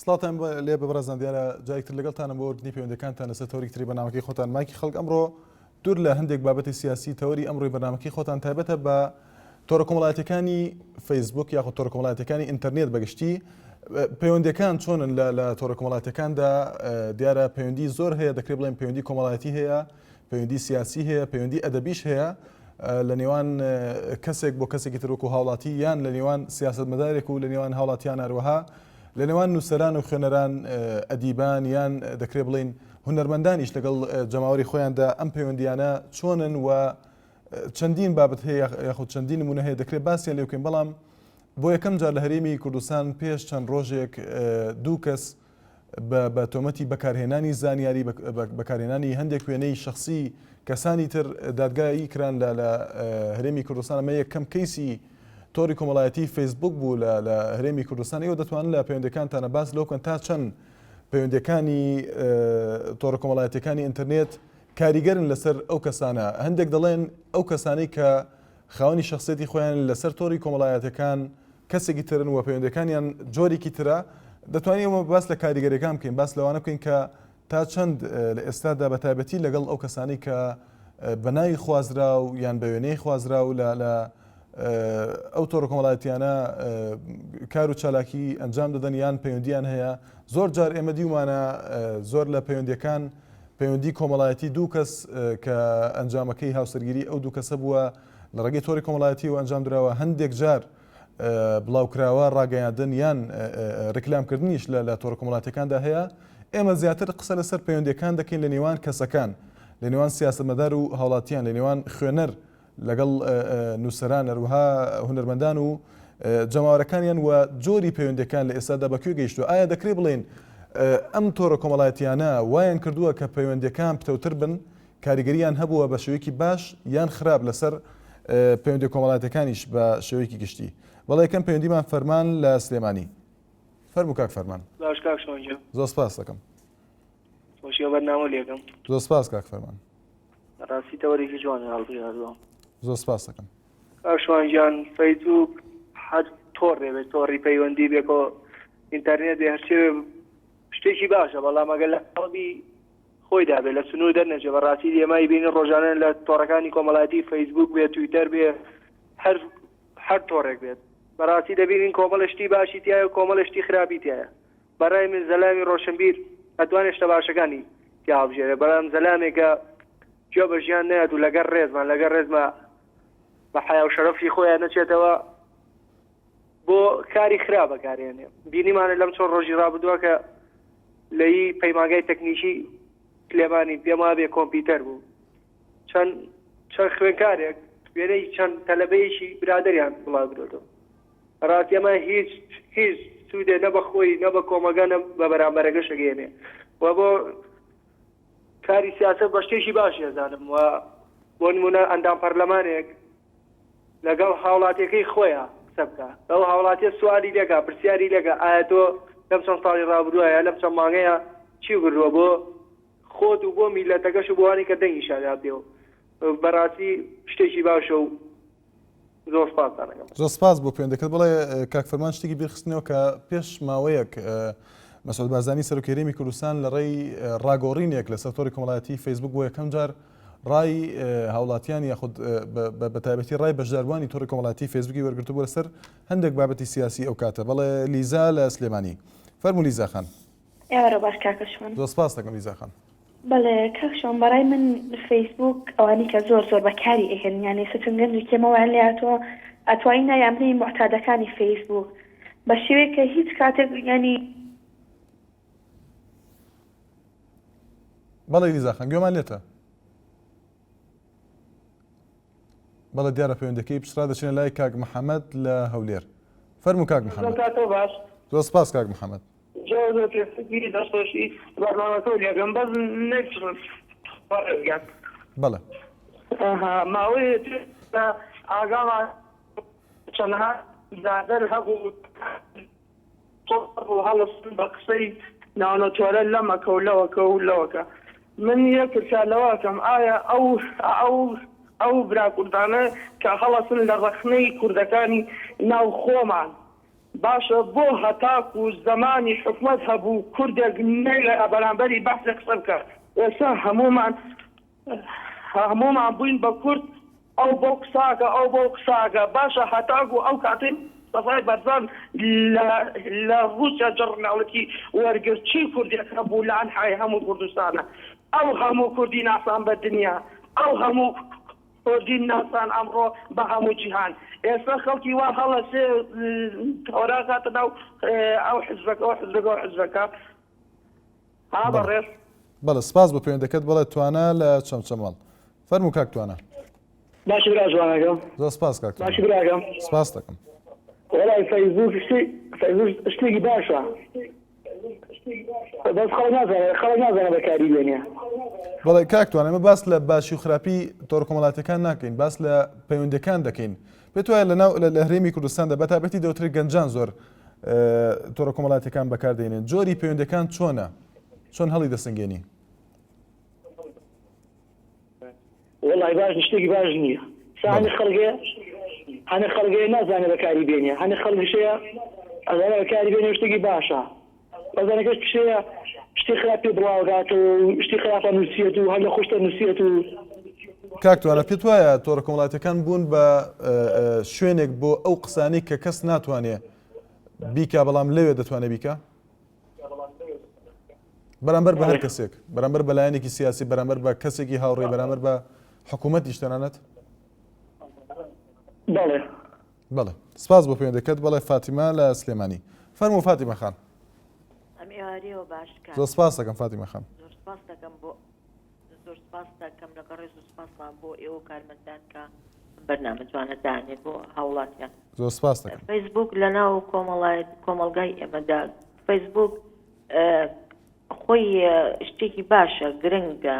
سڵاوتان لێ بێ بەڕێزان دیارە جارێک تر لەگەڵتانم بۆ وەرگرتنی پەیوەندەکانتان لەسەر تەوەرێکی تری بەرنامەکەی خۆتان مایکی خەڵک ئەمڕۆ دوور لە هەندێک بابەتی سیاسی تەوەری ئەمڕۆی بەرنامەکەی خۆتان تایبەتە بە تۆڕە کۆمەڵایەتیەکانی فەیسبوک یاخود تۆڕە کۆمەڵایەتیەکانی ئینتەرنێت بەگشتی پەیوەندەکان چۆنن لە لە تۆڕە کۆمەڵاتەکاندا دیارە پەیوەندی زۆر هەیە دەکرێت بڵێن پەیوەندی کۆمەڵایەتی هەیە پەیوەندی سیاسی هەیە پەیوەندی ئەدەبیش هەیە لە نێوان کەسێک بۆ کەسێکی تر وەکو هاوڵاتی یان لە نێوان سیاستمەدارێک و لە نێوان هاوڵاتیان هەروەها لە نێوان نووسەران و خوێنەران ئەدیبان یان دەکرێت بڵین هونەرمەندانیش لەگەڵ جەماوەری خۆیاندا ئەم پەیوەندیانە چۆنن و چەندین بابەت هەیە یاخود چەندین نمونە هەیە دەکرێت باسیان لێ بکەین بەڵام بۆ یەکەم جار لە هەرێمی کوردستان پێش چەند ڕۆژێک دوو کەس بە تۆمەتی بەکارهێنانی زانیاری بەکارهێنانی هەندێک وێنەی شخصی کەسانی تر دادگایی کران لە لە هەرێمی کوردستان ئەمە یەکەم کەیسی تۆری کۆمەڵایەتی فەیسبوک بوو لە لە هەرێمی کوردستان ئێوە دەتوانن لە پەیوەندەکانتانە باس لەو بکەن تا چەند پەیوەندەکانی تۆڕە کۆمەڵایەتیەکانی ئینتەرنێت کاریگەرن لەسەر ئەو کەسانە هەندێک دەڵێن ئەو کەسانەی کە خاوەنی شخصێتی خۆیان لەسەر تۆری کۆمەڵایەتەکان کەسێکی ترن و پەیوەندەکانیان جۆرێکی ترە دەتوانین ئێمە باس لە کاریگەریەکان بکەین باس لەوانە بکەین کە تا چەند لە ئێستادا بە تایبەتی لەگەڵ ئەو کەسانی کە بە ناوی خوازراو یان بە وێنەی خوازراو لە لە ئەو تۆڕە کۆمەڵایەتیانە کار و چالاکی ئەنجام دەدەن یان پەیوەندیان هەیە زۆر جار ئێمە دیومانە زۆر لە پەیوەندیەکان پەیوەندی کۆمەڵایەتی دوو کەس کە ئەنجامەکەی هاوسەرگیری ئەو دوو کەسە بووە لە ڕێگەی تۆڕی کۆمەڵایەتیەوە ئەنجام دراوە هەندێک جار بڵاوکراوە ڕاگەیاندن یان ڕیکلامکردنیش لە لە تۆڕە کۆمەڵاتیەکاندا هەیە ئێمە زیاتر قسە لەسەر پەیوەندیەکان دەکەین لە نێوان کەسەکان لە نێوان سیاسەتمەدار و هاوڵاتیان لە نێوان خوێنەر لەگەڵ نووسەران هەروەها هونەرمەندان و جەماوەرەکانیان و جۆری پەیوەندیەکان لە ئێستادا بە کوێ گەیشتووە ئایا دەکرێت بڵێین ئەم تۆڕە کۆمەڵایەتیانە وایان کردووە کە پەیوەندیەکان پتەوتر بن کاریگەریان هەبووە بە شێوەیەکی باش یان خراپ لەسەر پەیوەندی کۆمەڵایەتەکانیش بە شێوەیەکی گشتی بەڵێ یەکەم پەیوەندیمان فەرمان لە سلێمانی فەرموو کاک فەرمان باش کاک شوان گیان زۆر سپاس دەکەم خۆشی بەرنامە لێکەم زۆر سپاس کاک فەرمان ڕاستی تەوەرێکی جوانە هەڵبژاردووە زۆر سپاس دەکەم کاک شوان گیان فەیسبوک هەر تۆڕێ بێت تۆڕی پەیوەندی بێکۆ ئینتەرنێت بێ هەرچێ شتێکی باشە بەڵام ئەگەر لە قەڵبی خۆیدا بێ لە سنوور دەرنەچێ بەڕاستی ئێمە ئەیبینین ڕۆژانە لە تۆڕەکانی کۆمەڵایەتی فەیسبوک بێ تویتەر بێ هەر هەر تۆڕێک بێت بەڕاستی دەبینین کۆمەڵە شتی باشی تایە و کۆمەڵە شتی خراپی تایە بەڕای من زەلامی ڕۆشنبیر ئەتوانێت شتە باشەکانی تیا هەڵبژێرێ بەڵام زەلامێکە گوێ بە ژیان نایات و لەگەر ڕێزمان لەگەر ڕێزما بە حیا و شەرەفی خۆیان نەچێتەوە بۆ کاری خراپ بەکارێنێ بینیمانە لەم چۆن ڕۆژی ڕابردووە کە لەی پەیمانگای تەکنیکی سلێمانی پێم وابێ کۆمپیوتەر بوو چەند چەند خوێنکارێک وێنەی چەند تەلەبەیەکی برادریان بڵاو کردۆتەوە ڕاستی ئەمە هیچ هیچ سوودێ نە بە خۆی نە بە کۆمەگە نە بە بەرامبەرەکەش ئەگەیەنێ و بۆ کاری سیاسەت بە شتێکی باش ئەزانم و بۆ نمونە ئەندام پەرلەمانێک لەگەڵ هاوڵاتیەکەی خۆیا قسە بکا ئەو هاوڵاتیە سوالی لێکا پرسیاری لێکا ئایا تۆ لەم چەند ساڵی ڕابردووە یا لەم چەند مانگەیە چی کردووە بۆ خۆت و بۆ میلەتەکەش و بۆوانی کە دەنگی شادابێ و بەڕاستی شتێکی باشە و زۆر سپاستان ئەکەم. زۆر سپاس بۆ پەیوەندەکەت. بەڵێ کاک فەرمان شتێکی بیرخستنەوە کە پێش ماوەیەک مەسعود بارزانی سەرۆکی هەرێمی کوردستان لە ڕێی ڕاگۆڕینێک لەسەر تۆڕی کۆمەڵایەتی فەیسبوک بۆ یەکەم جار ڕای هاوڵاتیان یاخود بە تایبەتی ڕای بەشداربووانی تۆڕی کۆمەڵایەتی فەیسبوکی وەرگرتبوو لەسەر هەندێک بابەتی سیاسی ئەو کاتە. بەڵێ لیزا لە سلێمانی. فەرموو لیزا خان. ئێوارە باش کاکە شوان. زۆر سپاست دەکەم لیزا خان. بەڵێ کاک شوان بەڕای من فەیسبوک ئەوانی کە زۆر زۆر بەکاری ئەهێنن یانی ئێستا چەند گەنجێکی ئێمە وایان لێهاتووە ئەتوانی ناویان بنێی موعتادەکانی فەیسبوک بە شێوەیەک کە هیچ کاتێک یانی بەڵێ لیزا خان گوێمان لێتە. بەڵێ دیارە پەیوەندەکەی پچڕا دەچینە لای کاک محەممەد لە هەولێر فەرموو کاک محەممەد باش زۆر سپاس کاک محەممەد زۆر زۆر پێخۆشی دەستخۆشی بەرنامەکەو لێکەم بەس نەچڕن بەڕێزگان بەڵێ ماوەیە ئاگامان چەندها برادەر هەبوو بوو هەڵستن بە قسەی ناونەتۆرە لەمەکە و لەوەکە و لەوەکە من یەک پرسیار لەوە ئەکەم ئایا ئەو ئەو ئەو برا کوردانە کە هەڵەسن لە ڕەخنەی کوردەکانی ناو خۆمان. باشە بۆ هەتاکو زەمانی حکومەت هەبوو کوردێک نەیەرا بەرامبەری بەعسێ قسە بکا ئێستا هەموومان هەموومان بووین بە کورد ئەو بەو قساکە ئەو بەو قساکە باشە هەتاکو ئەو کاتەی مستەفای بەرزان لە لە ڕووسیا جەڕناڵەتی وەرگرت چی کوردێک هەبوو لە ئەنحای هەموو کوردستانە ئەو هەموو کوردی ناسان بە دنیا ئەو هەموو کوردی ناسان ئەمڕۆ بە هەموو جیهان ئێستا خەڵکی وا هەڵەسێ تۆرا خاتە ناو ئەو حزبەکە ئەو حزبەکە ئەو حزبەکە ها بەڕێز. بەڵێ سپاس بۆ پەیوەندەکەت بەڵێ توانا لە چەمچەماڵ فەرموو کاک توانا. باشی برا جوانەکەم. زۆر سپاس کاک توانا. باشی براکەم. سپاس دەکەم. وەڵای فەیسبووک شتی فەیسبووک شتێکی باشە بەس خەڵک نازانێ خەڵک نازانێ بەکاری بێنێ. بەڵێ کاک توانا ئێمە باس لە باشی و خراپی تۆڕە کۆمەڵاتیەکان ناکەین باس لە پەیوەندیەکان دەکەین پێت وایە لەناو لە هەرێمی کوردستاندا بەتایبەتی دەوترێت گەنجان زۆر تۆڕە کۆمەڵاتیەکان بەکاردێنێن جۆری پەیوەندەکان چۆنە چۆن هەڵی دەسەنگێنی؟ وەڵی باش شتێکی باش نییە سانی خەڵگێ هەنە خەڵگێ نازانێ بەکاری بێنێ هەنە خەڵگشەیە ئەزانێ بەکاری بێنێ شتێکی باشە بەزانەکەش پشەیە شتی خراپ پێ بڵاوگاتەوە و شتی خراپە نووسیەت و هەر لە خۆشتە نووسیەت و کاک توانا پێت وایە تۆڕە کۆمەڵاتیەکان بوون بە شوێنێک بۆ ئەو قسانەی کە کەس ناتوانێ بیکا بەڵام لەوێ دەتوانێ بیکا؟ بەرامبەر بە هەر کەسێک بەرامبەر بە لایەنێکی سیاسی بەرامبەر بە کەسێکی هاوڕێ بەرامبەر بە حکوومەتیش تەنانەت بەڵێ بەڵێ سپاس بۆ پەیوەندەکەت بەڵێ فاتیمە لە سلێمانی فەرموو فاتیمە خان ئەم ئێوارەیەوە باش کاک. زۆر سپاس دەکەم فاتیمە خان. زۆر سپاس دەکەم بۆ زۆر سپاس دەکەم لەگەڵ ڕێز و سپاسمان بۆ ئێوە و کارمەندان کە ئەم بەرنامە جوانە دانێن بۆ هاوڵاتیان. زۆر سپاس دەکەم. فەیسبووک لەناو کۆمەڵایەت کۆمەڵگای ئێمەدا فەیسبووک خۆی شتێکی باشە گرنگە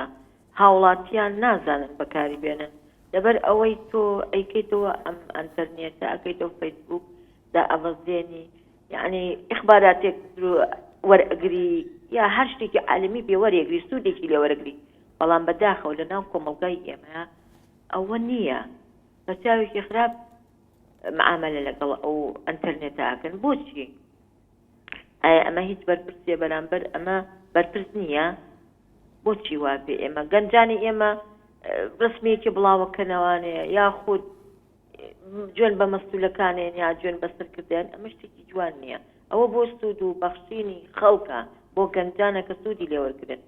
هاوڵاتیان نازانن بەکاری بێنن لەبەر ئەوەی تۆ ئەیکەیتەوە ئەم ئەنتەرنێتە ئەکەیتەوە فەیسبووک دائەبەزێنی یعنی ئیخباراتێک وەرئەگری یا هەر شتێکی عالمی پێ وەرێگری سوودێکی لێ وەرەگری بەڵام بەداخەوە لە ناو کۆمەڵگای ئێمە ئەوە نییە بە چاوێکی خراپ معاملە لەگەڵ ئەو ئەتەرنێتە ئەکەن بۆچی ئایا ئەمە هیچ بەرپرسیە بەرامبەر ئەمە بەرپرس نییە بۆچی وا بێ ئێمە گەنجانی ئێمە ڕسمێکی بڵاوەکەنەوانێ یاخود جوێن بە مەسولەکانێن یا جوێن بە سەرکردەیان ئەمە شتێکی جوان نییە ئەوە بۆ سوود و بەخشینی خەڵکە بۆ گەنجانە کە سوودی لێوەرگرن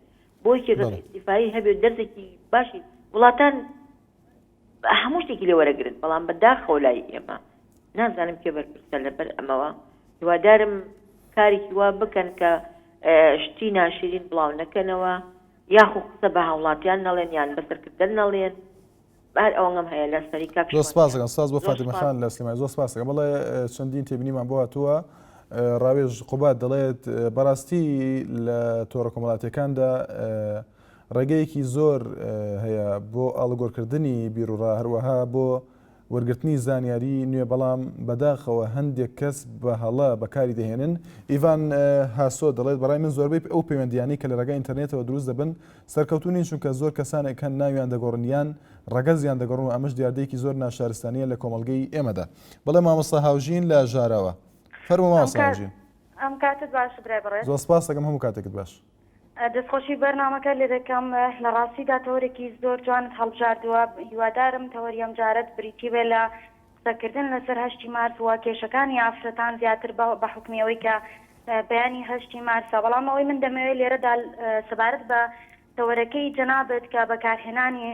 بۆ یەکێک ئیستیفایی هەبێ دەرسێکی باشی وڵاتان هەموو شتێکی لێوەرەگرن بەڵام بەداخەوە لای ئێمە نازانم کێ بەرپرسە لەبەر ئەمەوە هیوادارم کارێکی وا بکەن کە شتی ناشرین بڵاو نەکەنەوە یاخو قسە بە هاوڵاتیان نەڵێن یان بە سەرکردە نەڵێن هەر ئەوەنگەم هەیە لە سەری کاک زۆر شوان سپاس گیان دەکەم سپاس بۆ زۆر فاتیمە سپاس خان لە سلێمانی زۆر سپاس دەکەم بەڵێ چەندین تێبینیمان بۆ هاتووە ڕاوێژ قوباد دەڵێت بەڕاستی لە تۆڕە کۆمەڵاتیەکاندا ڕێگەیەکی زۆر هەیە بۆ ئاڵوگۆڕکردنی بیروڕا هەروەها بۆ وەرگرتنی زانیاری نوێ بەڵام بەداخەوە هەندێک کەس بە هەڵە بەکاری دەهێنن. ئیڤان هاسۆ دەڵێت بەڕای من زۆربەی ئەو پەیوەندیانەی کە لە ڕێگای ئینتەرنێتەوە دروست دەبن سەرکەوتوو نین چونکە زۆر کەسانێک هەن ناویان دەگۆڕن یان ڕەگەزیان دەگۆڕن و ئەمەش دیاردەیەکی زۆر ناشارستانییە لە کۆمەڵگەی ئێمەدا. بەڵێ مامۆستا هاوژین لە ژاراوە. فەرموو ئەم مامۆستا کات هاوژین. ئەم کاتت باش برای بەڕێز. زۆر سپاست دەکەم هەموو کاتێکت باش. دەستخۆشی بەرنامەکە لێ دەکەم لە ڕاستیدا تەوەرێکی زۆر جوانت هەڵبژاردووە هیوادارم تەوەری ئەم جارەت بریتی بێ لە قسەکردن لەسەر هەشتی مارس و کێشەکانی ئافرەتان زیاتر بە حوکمی ئەوەی کە بەیانی هەشتی مارسە بەڵام ئەوەی من دەمەوێت لێرەدا سەبارەت بە تەوەرەکەی جەنابت کە بەکارهێنانی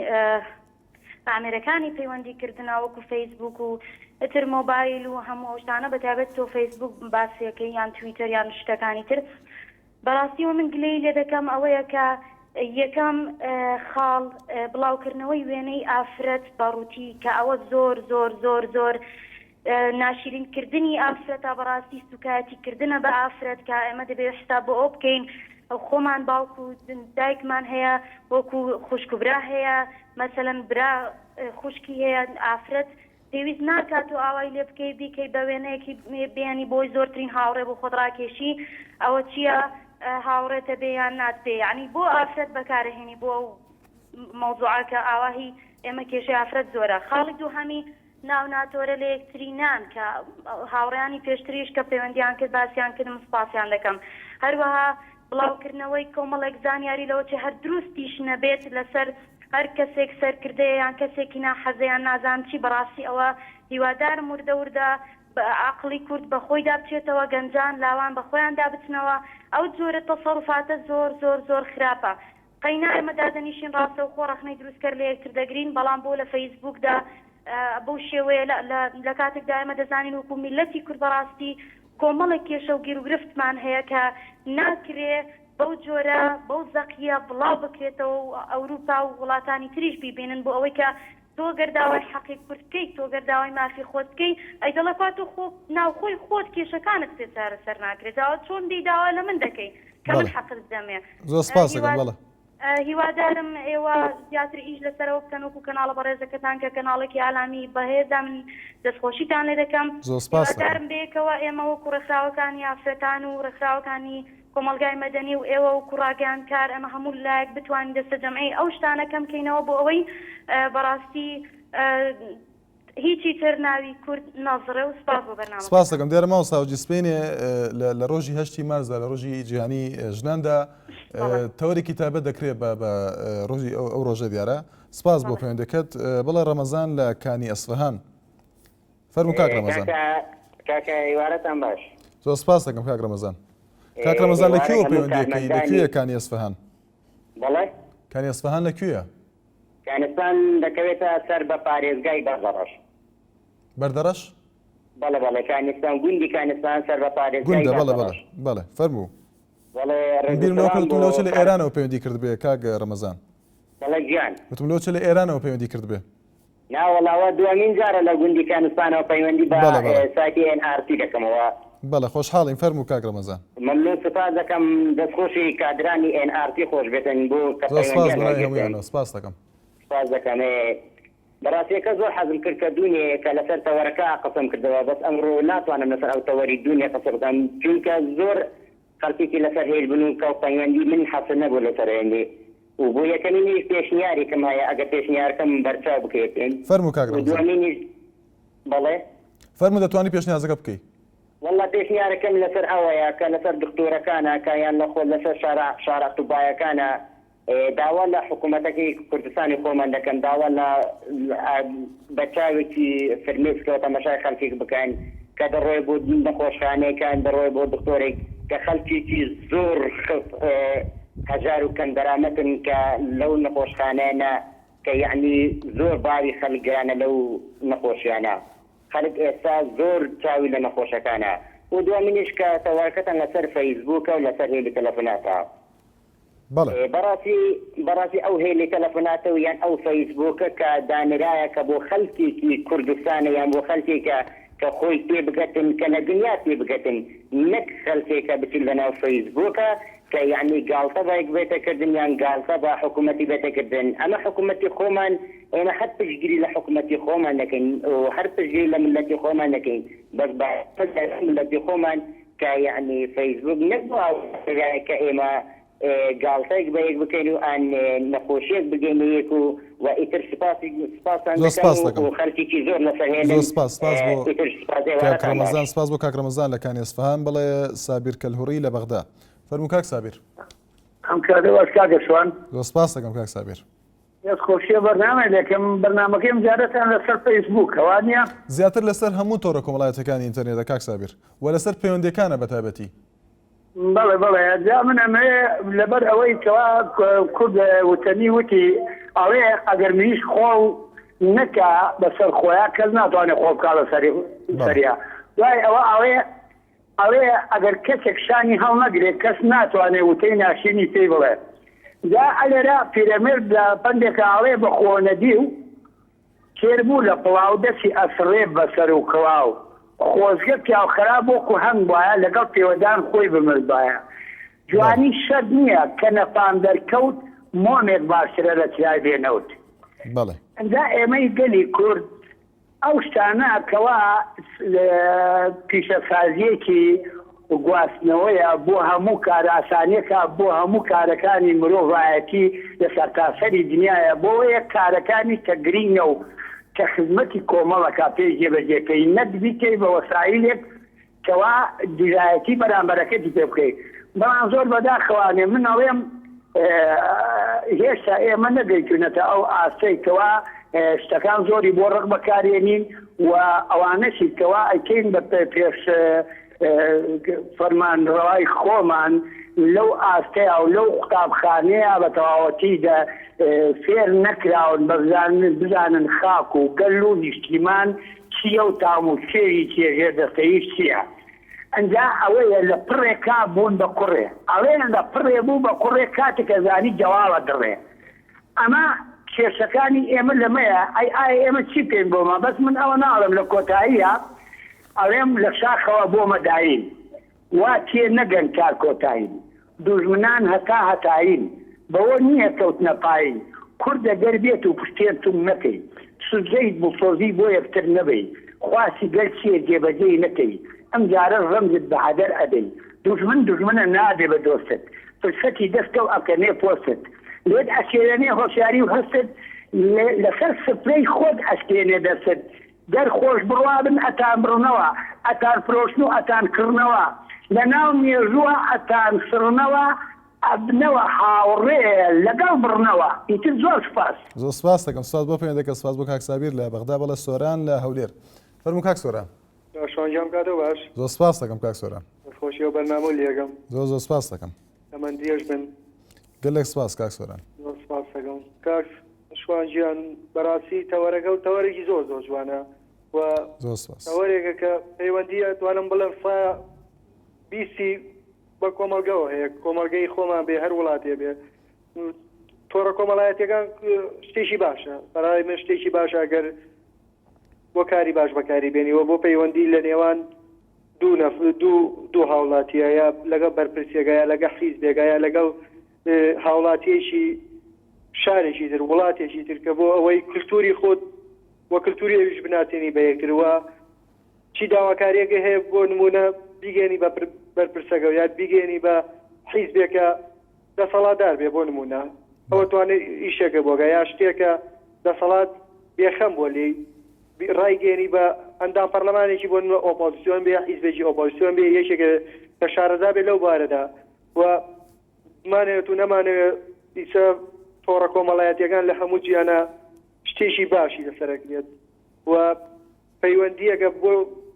ئامێرەکانی پەیوەندی کردنە وەکو فەیسبوک و ئیتر مۆبایل و هەموو ئەو شتانە بەتایبەت تۆ فەیسبوک باسیەکەی یان تویتەر یان شتەکانی تر بەڕاستی وە من گلەیی لێ دەکەم ئەوەیە کە یەکەم خاڵ بڵاوکردنەوەی وێنەی ئافرەت بە ڕووتی کە ئەوە زۆر زۆر زۆر زۆر ناشیرین کردنی ئافرەتە بەڕاستی سوکایەتی کردنە بە ئافرەت کە ئێمە دەبێت حساب بۆ ئەو بکەین خۆمان باوک و دایکمان هەیە وەکو خوشک و برا هەیە مەسەلەن برا خوشکی هەیە ئافرەت پێویست ناکات تۆ ئاوای لێ بکەی بیکەی بە وێنەیەکی بێنی بۆی زۆرترین هاوڕێ بۆ خۆت ڕاکێشی ئەوە چییە هاوڕێتە بێ یان نات بێ یعنی بۆ ئافرەت بەکارەهێنی بۆ ئەو مەوزوعە کە ئاواهی ئێمە کێشەی ئافرەت زۆرە خاڵی دووهەمی. ناو ناتۆرە لە یەکتری نان کە هاوڕێیانی پێشتریش کە پەیوەندیان کرد باسیان کردم سوپاسیان دەکەم هەروەها بڵاوکردنەوەی کۆمەڵێک زانیاری لەوەچێ هەر دروستیش نەبێت لەسەر هەر کەسێک سەرکردەیە یان کەسێکی ناحەزە یان نازانم چی بەڕاستی ئەوە هیوادارم وردە وردە عەقڵی کورد بە خۆیدا بچێتەوە گەنجان لاوان بە خۆیاندا بچنەوە ئەو جۆرە تەسەروفاتە زۆر زۆر زۆر خراپە قەینا ئێمە دادەنیشین ڕاستەوخۆ ڕەخنەی دروستکەر لە یەکتر دەگرین بەڵام بۆ لە فەیسبووکدا بەو شێوەیە لە کاتێکدا ئێمە دەزانین وەکو میللەتی کورد بەڕاستی کۆمەڵێک کێشە و گیروگرفتمان هەیە کە ناکرێ بەو جۆرە بەو زەقیە بڵاو بکرێتەوە و ئەوروپا و وڵاتانی تریش بیبینن بۆ ئەوەی کە تۆ گەر داوای حەقی کورد بکەی تۆ گەر داوای مافی خۆت بکەی ئەی دەڵێ کوا تۆ خۆ ناوخۆی خۆت کێشەکانت پێ چارەسەر ناکرێ جا چۆن دێی داوا لە من دەکەی کە من بەڵێ حەقت بدەمێ زۆر سپاس دەکەم هیوا بەڵێ. هیوادارم ئێوە زیاتر ئیش لەسەرەوە بکەن وەکو کەناڵە بەڕێزەکەتان کە کەناڵێکی ئالامی بەهێزە من دەستخۆشیتان لێ دەکەم زۆر سپاس دەکەم. هیوادارم بەیەکەوە ئێمە وەکو ڕێکخراوەکانی ئافرەتان و ڕێکخراوەکانی کۆمەڵگای مەدەنی و ئێوە وەکو ڕاگەیاندکار ئێمە هەموو لایەک بتوانین دەستەجەمعی ئەو شتانە کەم کەینەوە بۆ ئەوەی بەڕاستی هیچی تر ناوی کورد نەزڕێ و سپاس بۆ سپاس بەرنامەکەتان. دەکەم دیارە مامۆستا حوجی سبەینێ لە ڕۆژی هەشتی مارسدا لە ڕۆژی جیهانی ژناندا بەڵێ. تەوەرێکی تایبەت دەکرێت بە بە ڕۆژی ئەو ڕۆژە دیارە سپاس بۆ بەڵێ. پەیوەندەکەت بەڵێ ڕەمەزان لە کانی ئەسفەهان فەرموو کاک ڕەمەزان. کاکە کاکە ئێوارەتان باش. زۆر سپاس دەکەم کاک ڕەمەزان. کاک ڕەمەزان لە ئێوارەی کوێوە هەموو پەیوەندیەکەی لە کارمەندانی کوێیە کانی ئەسفەهان؟ بەڵێ؟ کانی ئەسفەهان لە کوێیە؟ کانستان دەکەوێتە سەر بە پارێزگای بەردەڕەش. بەردەڕەش؟ بەڵێ بەڵێ کانستان گوندی کانستان سەر بە پارێزگای گوندە بەڵێ بەڵێ بەردەڕەش. بەڵێ فەرموو. بەڵێ من ڕێز و بیرم لەوە سڵام کردووم بۆ لەوە چێ لە کاک ئێرانەوە پەیوەندی کردبێ کاک ڕەمەزان. بەڵێ گیان. وتم لەوە چێ لە ئێرانەوە پەیوەندی کردبێ. نا وەڵا ئەوە دووەمین جارە لە گوندی کانستانەوە پەیوەندی بە بەڵێ بەڵێ. سایتی ئێن ئاڕ تی دەکەمەوە. بەڵێ خۆشحاڵین فەرموو کاک ڕەمەزان. مەمنون سوپاس دەکەم دەستخۆشی کادرانی ئێن ئاڕ تی خۆش بێتن بۆ کە زۆر سپاس پەیوەندیان بەناوی وەرگرتن. هەموویانەوە سپاس دەکەم. سپاس دەکەم ئێ بەڕاستیەکە زۆر حەزم کرد کە دوونێ کە لەسەر تەوەرەکە قسەم کردەوە بەس ئەمڕۆ ناتوانم لەسەر ئەو تەوەری دوونێ قسە بکەم چونکە زۆر خەڵکێکی لەسەر هێل بن و کە پەیوەندی من حەسر نەبوو لەسەر هێندێ و بۆ یەکەمینیش پێشنیارێکم هەیە ئەگەر پێشنیارەکەم بەرچاو بکرێتن فەرموو کاک و ڕەمەزان. دووەمینیش بەڵێ. فەرموو دەتوانی پێشنیازەکە بکەی. وەڵا پێشنیارەکەم لەسەر ئەوەیە کە لەسەر دکتۆرەکانە کە یان لە خۆ لەسەر شارە شارە توبایەکانە داوا لە حکوومەتەکەی کوردستانی خۆمان دەکەم داوا لە بە چاوێکی فرمێسکەوە تەمەشای خەڵکێک بکەن کە دەڕۆێ بۆ نەخۆشخانەیەکان دەڕۆێ بۆ دکتۆرێک کە خەڵکێکی زۆر هەژار و کەم دەرامەتن کە لەو نەخۆشخانەیانە کە یەعنی زۆر باری خەلک گرانە لەو نەخۆشیانە خەلک ئێستا زۆر چاوی لە نەخۆشەکانە و دوامینیش کە تەوەرەکەتان لەسەر فەیسبووکە و لەسەر هێلی تەلەفوناتە بەڵێ. بەڕاستی بەڕاستی ئەو هێلی تەلەفوناتە و یان ئەو فەیسبووکە کە دانرایە کە بۆ خەلکێکی کوردستانە یان بۆ خەلکێکە کە خۆی پێ بگەتن کە لە دنیا پێ بگەتن نەک خەلکێکە بچن لە ناو فەیسبووکە کە یەعنی گاڵتە بە یەک بێتە کردن یان گاڵتە بە حکومەتی بێتە کردن ئەمە حکومەتی خۆمان ئێمە هەر پشتگیری لە حکومەتی خۆمان دەکەین و هەر پشتگیری لە مللەتی خۆمان دەکەین بەس با مللەتی خۆمان کە یەعنی فەیسبووک نەک بۆ ئەوە کە ئێمە گاڵتەیەک بە یەک بکەین و ئان نەخۆشیەک بگەینە یەک و و ئیتر سپاسی سپاستان زۆر دەکەم سپاس و دەکەم. و خەلکێکی زۆر لەسەر هێلن زۆر سپاس سپاس بۆ ئیتر سپاس کاک ئێوارەتان باش. ڕەمەزان سپاس بۆ کاک ڕەمەزان لە کانی ئەسفەهان بەڵێ سابیر کەلهوڕی لە بەغدا فەرموو کاک سابیر. ئەم کاتە باش کاکە شوان. زۆر سپاس دەکەم کاک سابیر. دەست خۆشیە بەرنامەی دەکەم بەرنامەکەی ئەم جارەتان لەسەر فەیسبووکە وانیە؟ زیاتر لەسەر هەموو تۆڕە کۆمەڵایەتیەکانی ئینتەرنێتە کاک سابیر و لەسەر پەیوەندیەکانە بەتایبەتی. بەڵێ بەڵێ جا من ئەمەوێ لەبەر ئەوەی کەوا کورد وتەنی وتی ئەڵێ ئەگەر مریشک خۆڵ نەکا بەسەر خۆیا کەس ناتوانێ خۆڵ بکا بەسەری سەریا دوای ئەوە ئەڵێ ئەڵێ ئەگەر کەسێک شانی هەڵنەگرێ کەس ناتوانێ وتەی ناشرینی پێی بڵێ جا ئەلێرە پیرەمێرد لە پەندێکا ئەڵێ بە خۆ نەدیو تێر بوو لە پڵاو دەسی ئەسڕێ بە سەر و کڵاو خۆزگە پیاو خەراب وەکو هەنگ بوایە لەگەڵ پێوەدان خۆی بمردبایە جوانی شەرت نیە کە نەفام دەرکەوت مۆمێک باشترە لە چرای بێ نەوت بەڵێ. ئینجا ئێمەی گەلی کورد ئەو شتانە کەوا پیشەسازیەکی گواستنەوەیە بۆ هەموو کارئاسانیەکە بۆ هەموو کارەکانی مرۆڤایەتی لە سەرتاسەری دنیایە بۆیە کارەکانی کە گرینگە و. کە خزمەتی کۆمەڵ ئەکا پێی جێبەجێ کەی نەک بیکەی بە وەسائیلێک کەوا دژایەتی بەرامبەرەکەتی پێ بکەی بەڵام زۆر بەداخەوانێ من ئەڵێم هێشتا ئێمە نەگەیتونەتە ئەو ئاستەی کەوا شتەکان زۆری بۆ ڕق بەکارێنین و ئەوانەشی کەوا ئەیکەین بە پێش فەرمانڕەوای خۆمان لەو ئاستەیا و لەو قوتابخانەیە بە تەواوەتی دە فێر نەکراون بە بزانن خاک و گەل و نیشتیمان چییە و تام و چێژی چییە ژێردەستەییش چییە ئنجا ئەوەیە لە پڕێکا بوون بە کوڕێ ئەڵێن لە پڕێ بوو بە کوڕێ کاتێک کە زانی جەواڵە دڕێ ئەمە کێشەکانی ئێمە لەمەیە ئەی ئایا ئێمە چی بکەین بۆ مە بەس من ئەوە ناڵێم لە کۆتاییە ئەڵێم لە شاخەوە بۆ مەداین وا تێ نەگەن کار کۆتاین دوژمنان هەتا هەتایین بەوە نییە کەوتنە پایین کوردە گەر بێت و پشتێن توند نەکەی سوجەی دڵسۆزی بۆ یەکتر نەبەی خواستی گەل چییە جێبەجێی نەکەی ئەمجارەش ڕەمزت بە هەدەر ئەدەی دوژمن دوژمنە نابێ بە دۆستت فرسەتی دەستەو ئەکەنێ پۆستت لێت ئەشێوێنێ هۆشیاری و هەستت لەسەر سفرەی خۆت ئەشکێنێ دەستت گەر خۆش بڕوا بن ئەتان بڕنەوە ئەتان فرۆشن و ئەتان کڕنەوە لە ناو مێژووە ئەتان سڕنەوە ئەبنەوە هاوڕێ لەگەڵ بڕنەوە ئیتر زۆر سوپاس. زۆر سپاست دەکەم سپاس بۆ پەیوەندەکە سپاس بۆ کاک سابیر لە بەغدا بەڵێ سۆران لە هەولێر فەرموو کاک سۆران. شوان گیان کاتەو باش. زۆر سپاست دەکەم کاک سۆران. دەست خۆشی ئەو بەرنامەو لێگەم. زۆر زۆر سپاست دەکەم. تەمەن درێژ بن. گەلێک سپاس کاک سۆران. زۆر سپاست دەکەم کاک شوان گیان بەراستی تەوەرەکە و تەوەرێکی زۆر زۆر جوانە و زۆر سپاس. تەوەرێکە کە پەیوەندی ئەتوانم بڵێم سا بیستی بە کۆمەڵگەوە هەیە کۆمەڵگەی خۆمان بێ هەر وڵاتێ بێ تۆڕە کۆمەڵایەتیەکان شتێکی باشە بەڕای من شتێکی باشە ئەگەر بۆ کاری باش بەکاری بێنی و بۆ پەیوەندی لە نێوان دوو نەف دوو دوو هاوڵاتیە یا لەگەڵ بەرپرسێکە یا لەگەڵ حیزبێکە یا لەگەڵ هاوڵاتیەکی شارێکی تر وڵاتێکی تر کە بۆ ئەوەی کللتوری خۆت و کللتوری ئەویش بناسێنی بە یەکتر و چی داواکاریەکە هەیە بۆ نمونە بیگەێنی بە بەرپرسەکە یا بیگەێنی بە حیزبێکە دەسەڵاتدار بێ بۆ نموونە ئەوە توانێ ئیشێکە بۆگە یا شتێکە دەسەڵات بێخەم بۆ لێی ڕایگەێنی بە ئەندام پەرلەمانێکی بۆ نمونە ئۆپۆزیسیۆن بێ حیزبێکی ئۆپۆزیسیۆن بێ یەکێکە کە شارەزا بێ لەو بارەدا و بمانەوێت و نەمانەوێت ئیسە تۆڕە کۆمەڵایەتیەکان لە هەموو جیانە شتێکی باشی لەسەرەکرێت و پەیوەندییەکە بۆ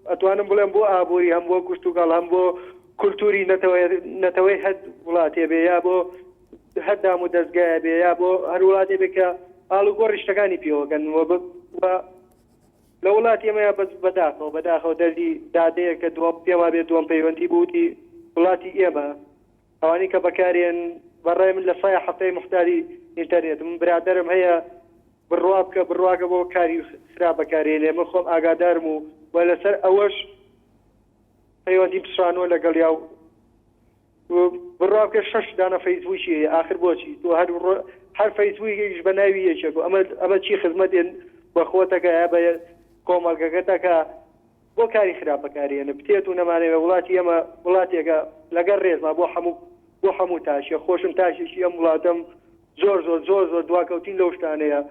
ئەتوانم بڵێم بۆ ئابووری هەم بۆ کشتوکاڵ هەم بۆ کولتوری نەتەوەی هەر وڵاتێ بێ یا بۆ هەر دام و دەستگایە بێ یا بۆ هەر وڵاتێ بێ کە ئاڵوگۆڕی شتەکانی پێوەکەن و لە وڵاتی ئێمەیا بەس بەداخەوە بەداخەوە دەردی دادەیە کە دووەم پێم وابێ دووەم پەیوەندی بووتی وڵاتی ئێمە ئەوانەی کە بەکارێن بەڕای من لە سایە حەفتای موحتاجی ئینتەرنێتم من برادەرم هەیە بڕوا بکە بڕواکە بۆ کاری خراپ بەکارێنێ من خۆم ئاگادارم و و لەسەر ئەوەش پەیوەندیم پچڕانوە لەگەڵیا و بڕوا بکە شەش دانە فەیسبووکی هەیە ئاخر بۆچی تۆ هەر هەر فەیسبووکێکیش بە ناوی یەکێک و ئەمە ئەمە چی خزمەتێن بە خۆتەکە یا بە کۆمەڵگەکەتەکە بۆ کاری خراپ بەکارێنە بتێت و نەمانەوێ وڵاتی ئێمە وڵاتێکە لەگەڵ ڕێزما بۆ حەموو بۆ حەموو تاکێ خۆشم تاکێکی ئەم وڵاتەم زۆر زۆر زۆر زۆر دواکەوتین لەو شتانەیە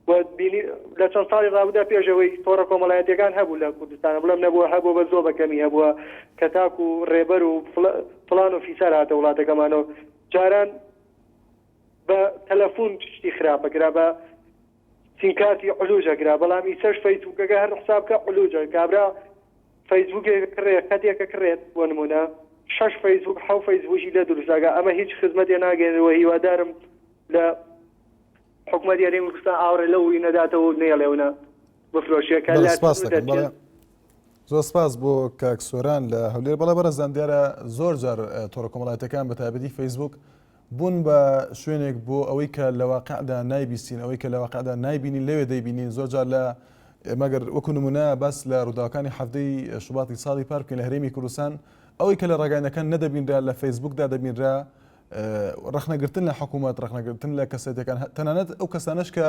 و بینی لە چەند ساڵی ڕابوودا پێشەوەی تۆڕە کۆمەڵایەتیەکان هەبوو لە کوردستان بڵێم نەبووە هەبوو بە زۆر بە کەمی هەبووە کە تاکو ڕێبەر و فڵان و فیسار هاتە وڵاتەکەمانەوە جاران بە تەلەفون شتی خراپە کرا بە سیمکارتی علوجە کرا بەڵام ئیسەش فەیسبوکەکە هەر حساب کە علوجە کابرا فەیسبوکێک کڕێ خەتێکە کڕێت بۆ نمونە شەش فەیسبوک حەو فەیسبوکی لێ دروستەکە ئەمە هیچ خزمەتێ ناگەێنێت و هیوادارم لە حکومەتی هەرێمی کوردستان ئاوڕێ لەو نەداتەوە و نەیەڵێونە بفرۆشێ کە بەڵێ لە سپاس سنوور دەکەم بەڵێ دەرچێت. زۆر سپاس بۆ کاک سۆران لە هەولێر بەڵێ بەڕێزان دیارە زۆر جار اه، تۆڕە کۆمەڵایەتەکان بە تایبەتی فەیسبوک بوون بە شوێنێک بۆ ئەوەی کە لە واقعدا نایبیستین، ئەوەی کە لە واقعدا نایبینین لەوێ دەیبینین، زۆر جار لە مەگەر وەکو نمونە باس لە ڕووداوەکانی حەڤدەی شوباتی ساڵی پار بکەین لە هەرێمی کوردستان، ئەوەی کە لە ڕاگەیاندنەکان نەدەبینرا لە فەیسبوکدا دەبینرا، ڕەخنەگرتن لە حکوومەت، ڕەخنەگرتن لە کەسێتیەکان، تەنانەت ئەو کەسانەش کە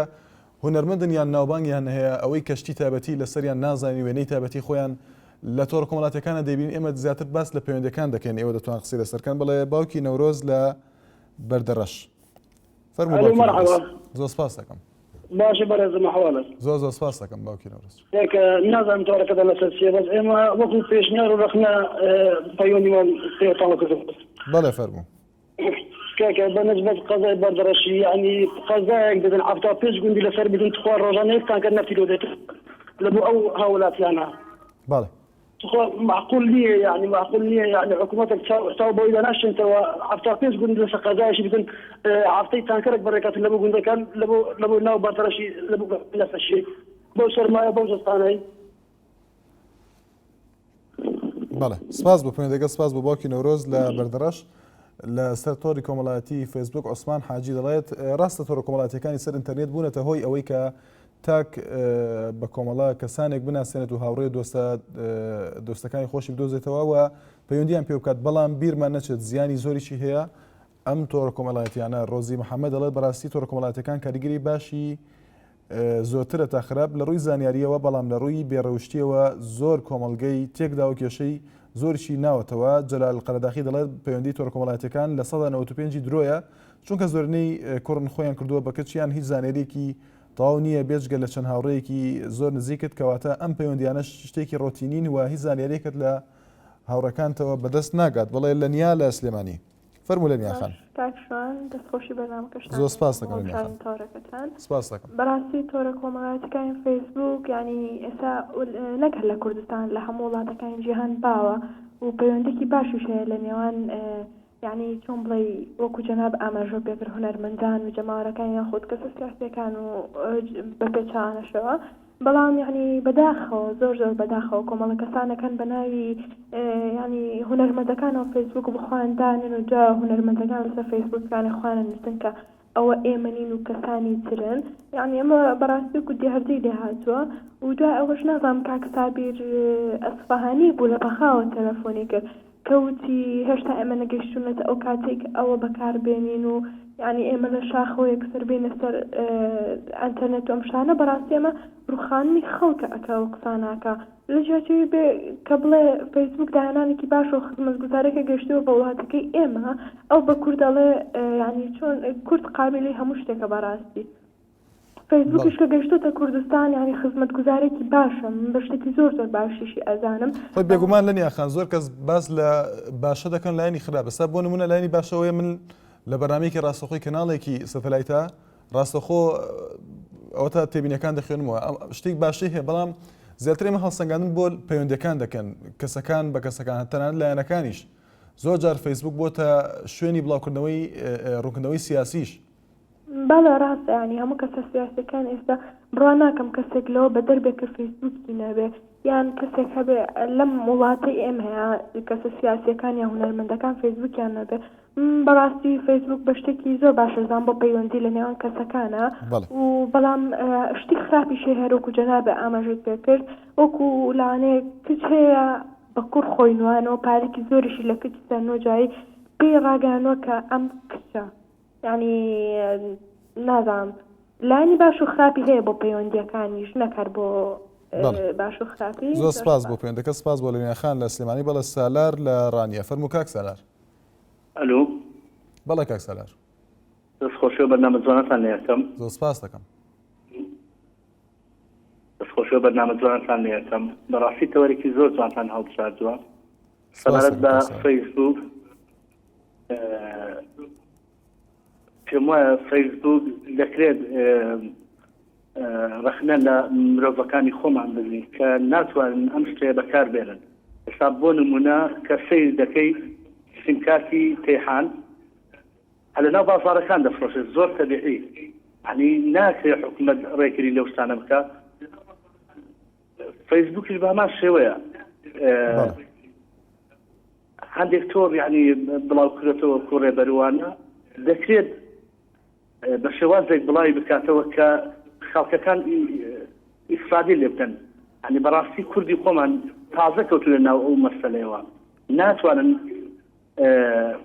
هونەرمەندن یان ناوبانگیان هەیە، ئەوەی کە شتی تایبەتی لەسەریان نازانین، وێنەی تایبەتی خۆیان لە تۆڕە کۆمەڵاتیەکانە دەیبینین، ئێمە زیاتر باس لە پەیوەندیەکان دەکەین، ئێوە دەتوان قسەی لەسەر بکەن. بەڵێ باوکی نەورۆز لە بەردەڕەش. فەرموو ئەلو باوکی نەورۆز. مەرحەبا. زۆر سپاس دەکەم. باشە بەڕێزم ئەحواڵت؟ زۆر زۆر سپاس دەکەم باوکی نەورۆز. کاکە نازانم تۆڕەکەتان لەسەر چیە بەس ئێمە وەکو پێشنیار و ڕەخنە پەیوەندیمان پێتانەوە کردووە. بەڵێ فەرموو. کاکە بە نسبەت قەزای بەردەڕەشی یەعنی قەزایەک دەدەن 75 گوندی لەسەر بتن تخوا ڕۆژانە یەک تانکەر نەفتی لۆ دێت لە بۆ ئەو هاوڵاتیانە. بەڵێ. تخوا معقول نییە یعنی معقول نییە یعنی حکوومەتێک چاو چاو بۆی داناشتنەوە 75 گوند لەسەر قەزایەکی بتن هەفتەی تانکەرێک بەڕێکاتن لە بۆ گوندەکان لە بۆ لە بۆ ناو بەردەڕەشی لە بۆ لەسەرشی بەو سەرمایە بەو جەستانەی. بەڵێ سپاس بۆ پەیوەندەکە سپاس بۆ باوکی نەورۆز لە بەردەڕەش لە سەر تۆری کۆمەڵایەتی فەیسبوک عوسمان حاجی دەڵێت ڕاستە تۆڕە کۆمەڵاتیەکانی سەر ئینتەرنێت بوونەتە هۆی ئەوەی کە تاک بە کۆمەڵە کەسانێک بناسێنێت و هاوڕێ دۆستە دۆستەکانی خۆشی بدۆزێتەوە و پەیوەندیان پێ بکات بەڵام بیرمان نەچێت زیانی زۆریشی هەیە ئەم تۆڕە کۆمەڵایەتیانە ڕۆزی محەممەد دەڵێت بەڕاستی تۆڕە کۆمەڵاتەکان کاریگەری باشی زۆرترە تا خراپ لە ڕووی زانیارییەوە، بەڵام لە ڕووی بێڕەوشتییەوە زۆر کۆمەڵگەی تێکداوە کێشەی زۆریشی ناوەتەوە، جەلال قەرەداخی دەڵێت پەیوەندی تۆڕە کۆمەڵایەتیەکان 95% ی درۆیە، چونکە زۆرینەی کوڕن خۆیان کردووە بە کچ یان هیچ زانیارییەکی تەواو نییە بێجگە لە چەند هاوڕێیەکی زۆر نزیکت، کەواتە ئەم پەیوەندیانەش شتێکی ڕۆتینین و هیچ زانیارییەکت لە هاوڕێکانتەوە بەدەست ناگات. بەڵێ لەنیا لە سلێمانی. فەرموو لەمیا خان. کاک شوان دەست خۆشی بەرنامەکەشتان زۆر سپاس دەکەم لەمیا خان. تۆرەکەتان. سپاس دەکەم. بەڕاستی تۆرە کۆمەڵایەتیەکانی فەیسبووک یانی ئێستا نەک هەر لە کوردستان لە هەموو وڵاتەکانی جیهان باوە و پەیوەندێکی باشیش هەیە لە نێوان یانی چۆن بڵێی وەکو جەناب ئاماژە پێکرد هونەرمەندان و جەماوەرەکان یاخود کەسە سیاسیەکان و بە پێچەوانەشەوە بەڵام یانی بەداخەوە زۆر زۆر بەداخەوە کۆمەڵە کەسانێک هەن بە ناوی یانی هونەرمەندەکانەوە فەیسبوک بۆ خۆیان دانێن و جا هونەرمەندەکان لەسەر فەیسبوکەکانی خۆیان ئەنووسن کە ئەوە ئێمە نین و کەسانی ترن یانی ئەمە بەڕاستی وەکو دیاردەی لێ هاتووە و دوای ئەوەش نازانم کاک سابیر ئەسفەهانی بوو لە بەغاوە تەلەفۆنی کرد کە وتی هێشتا ئێمە نەگەیشتوونەتە ئەو کاتەی کە ئەوە بەکار بێنین و یانی ئێمە لە شاخەوە یەکسەر بێینە سەر ئەنتەرنێت و ئەم شتانە بەڕاستی ئەمە ڕووخاندنی خەڵکە ئەکا و قسە ناکا لە جیاتی بێ کە بڵێ فەیسبوک داهێنانێکی باشە و خزمەتگوزارێکە گەیشتووە بە وڵاتەکەی ئێمە ئەو بە کورد ئەڵێ یانی چۆن کورد قابیلی هەموو شتێکە بەڕاستی. فەیسبوکیش کە گەیشتۆتە کوردستان یانی خزمەتگوزارێکی باشە من بە شتێکی زۆر زۆر باشیشی ئەزانم. خۆی بێگومان لەنیا خان زۆر کەس باس لە باشە دەکەن لایەنی خراپ ئێستا بۆ نمونە لایەنی باشەوەیە من لە بەرنامەیەکی ڕاستەخۆی کەناڵێکی سەتەلایتە ڕاستەخۆ ئەوەتا تێبینەکان دەخوێنمەوە شتێک باشی هەیە بەڵام زیاتر ئێمە هەڵسەنگاندن بۆ پەیوەندەکان دەکەن کەسەکان بە کەسەکان تەنانەت لایەنەکانیش زۆر جار فەیسبوک بۆتە شوێنی بڵاوکردنەوەی ڕوونکردنەوەی سیاسیش بەڵێ ڕاستە یانی هەموو کەسە سیاسیەکان ئێستا بڕوا ناکەم کەسێک لەوە بەدەر بێ کە فەیسبووکی نەبێ یان کەسێک هەبێ لەم وڵاتەی ئێمەیە کەسە سیاسیەکان یا هونەرمەندەکان فەیسبووکیان نەبێ بەڕاستی فەیسبوک بە شتێکی زۆر باشە زان بۆ پەیوەندی لە نێوان کەسەکانە و بەڵام شتی خراپیشی هەیە وەکو جەنابێ ئاماژەت پێ کرد وەکو لەوانەیە کچ هەیە بە کوڕ خۆی نوانەوە پارێکی زۆریشی لە کچ سەنوە جایی پێی ڕاگەیانوە کە ئەم کچە یانی نازانم لایەنی باش و خراپی هەیە بۆ پەیوەندیەکانیش نەک هەر بۆ باش و خراپی زۆر سپاس بۆ پەیوەندەکە سپاس بۆ لەنیا خان لە سلێمانی بەڵێ سالار لە ڕانیە فەرموو کاک سالار ئەلو بەڵێ کاک سالار دەست خۆشی و بەرنامە جوانەتان لێ ئەکەم زۆر سپاس دەکەم دەست خۆشی و بەرنامە جوانەتان لێ ئەکەم بەڕاستی تەوەرێکی زۆر جوانتان هەڵبژاردووە سەبارەت بە فەیسبوک پێم وایە فەیسبوک دەکرێت ڕەخنە لە مرۆڤەکانی خۆمان بگرین کە ناتوانن ئەم شتەیە بەکار بێنن ئێستا بۆ نمونە کە سەیر دەکەی سیمکارتی تەیحان هەر لەناو بازاڕەکان دەفرۆشێت زۆر تەبیعی یعنی ناکرێت حکومەت ڕێگری لەو شتانە بکە فەیسبوکیش بە هەمان شێوەیە هەندێک تۆڕ یعنی بڵاو کرێتەوە کوڕێ بەروانە دەکرێت بە شێوازێک بڵاوی بکاتەوە کە خەڵکەکان ئیسفادی لێ بکەن ئەنی بەڕاستی کوردی خۆمان تازە کەوتونە ناو ئەو مەسەلەیەوە ناتوانن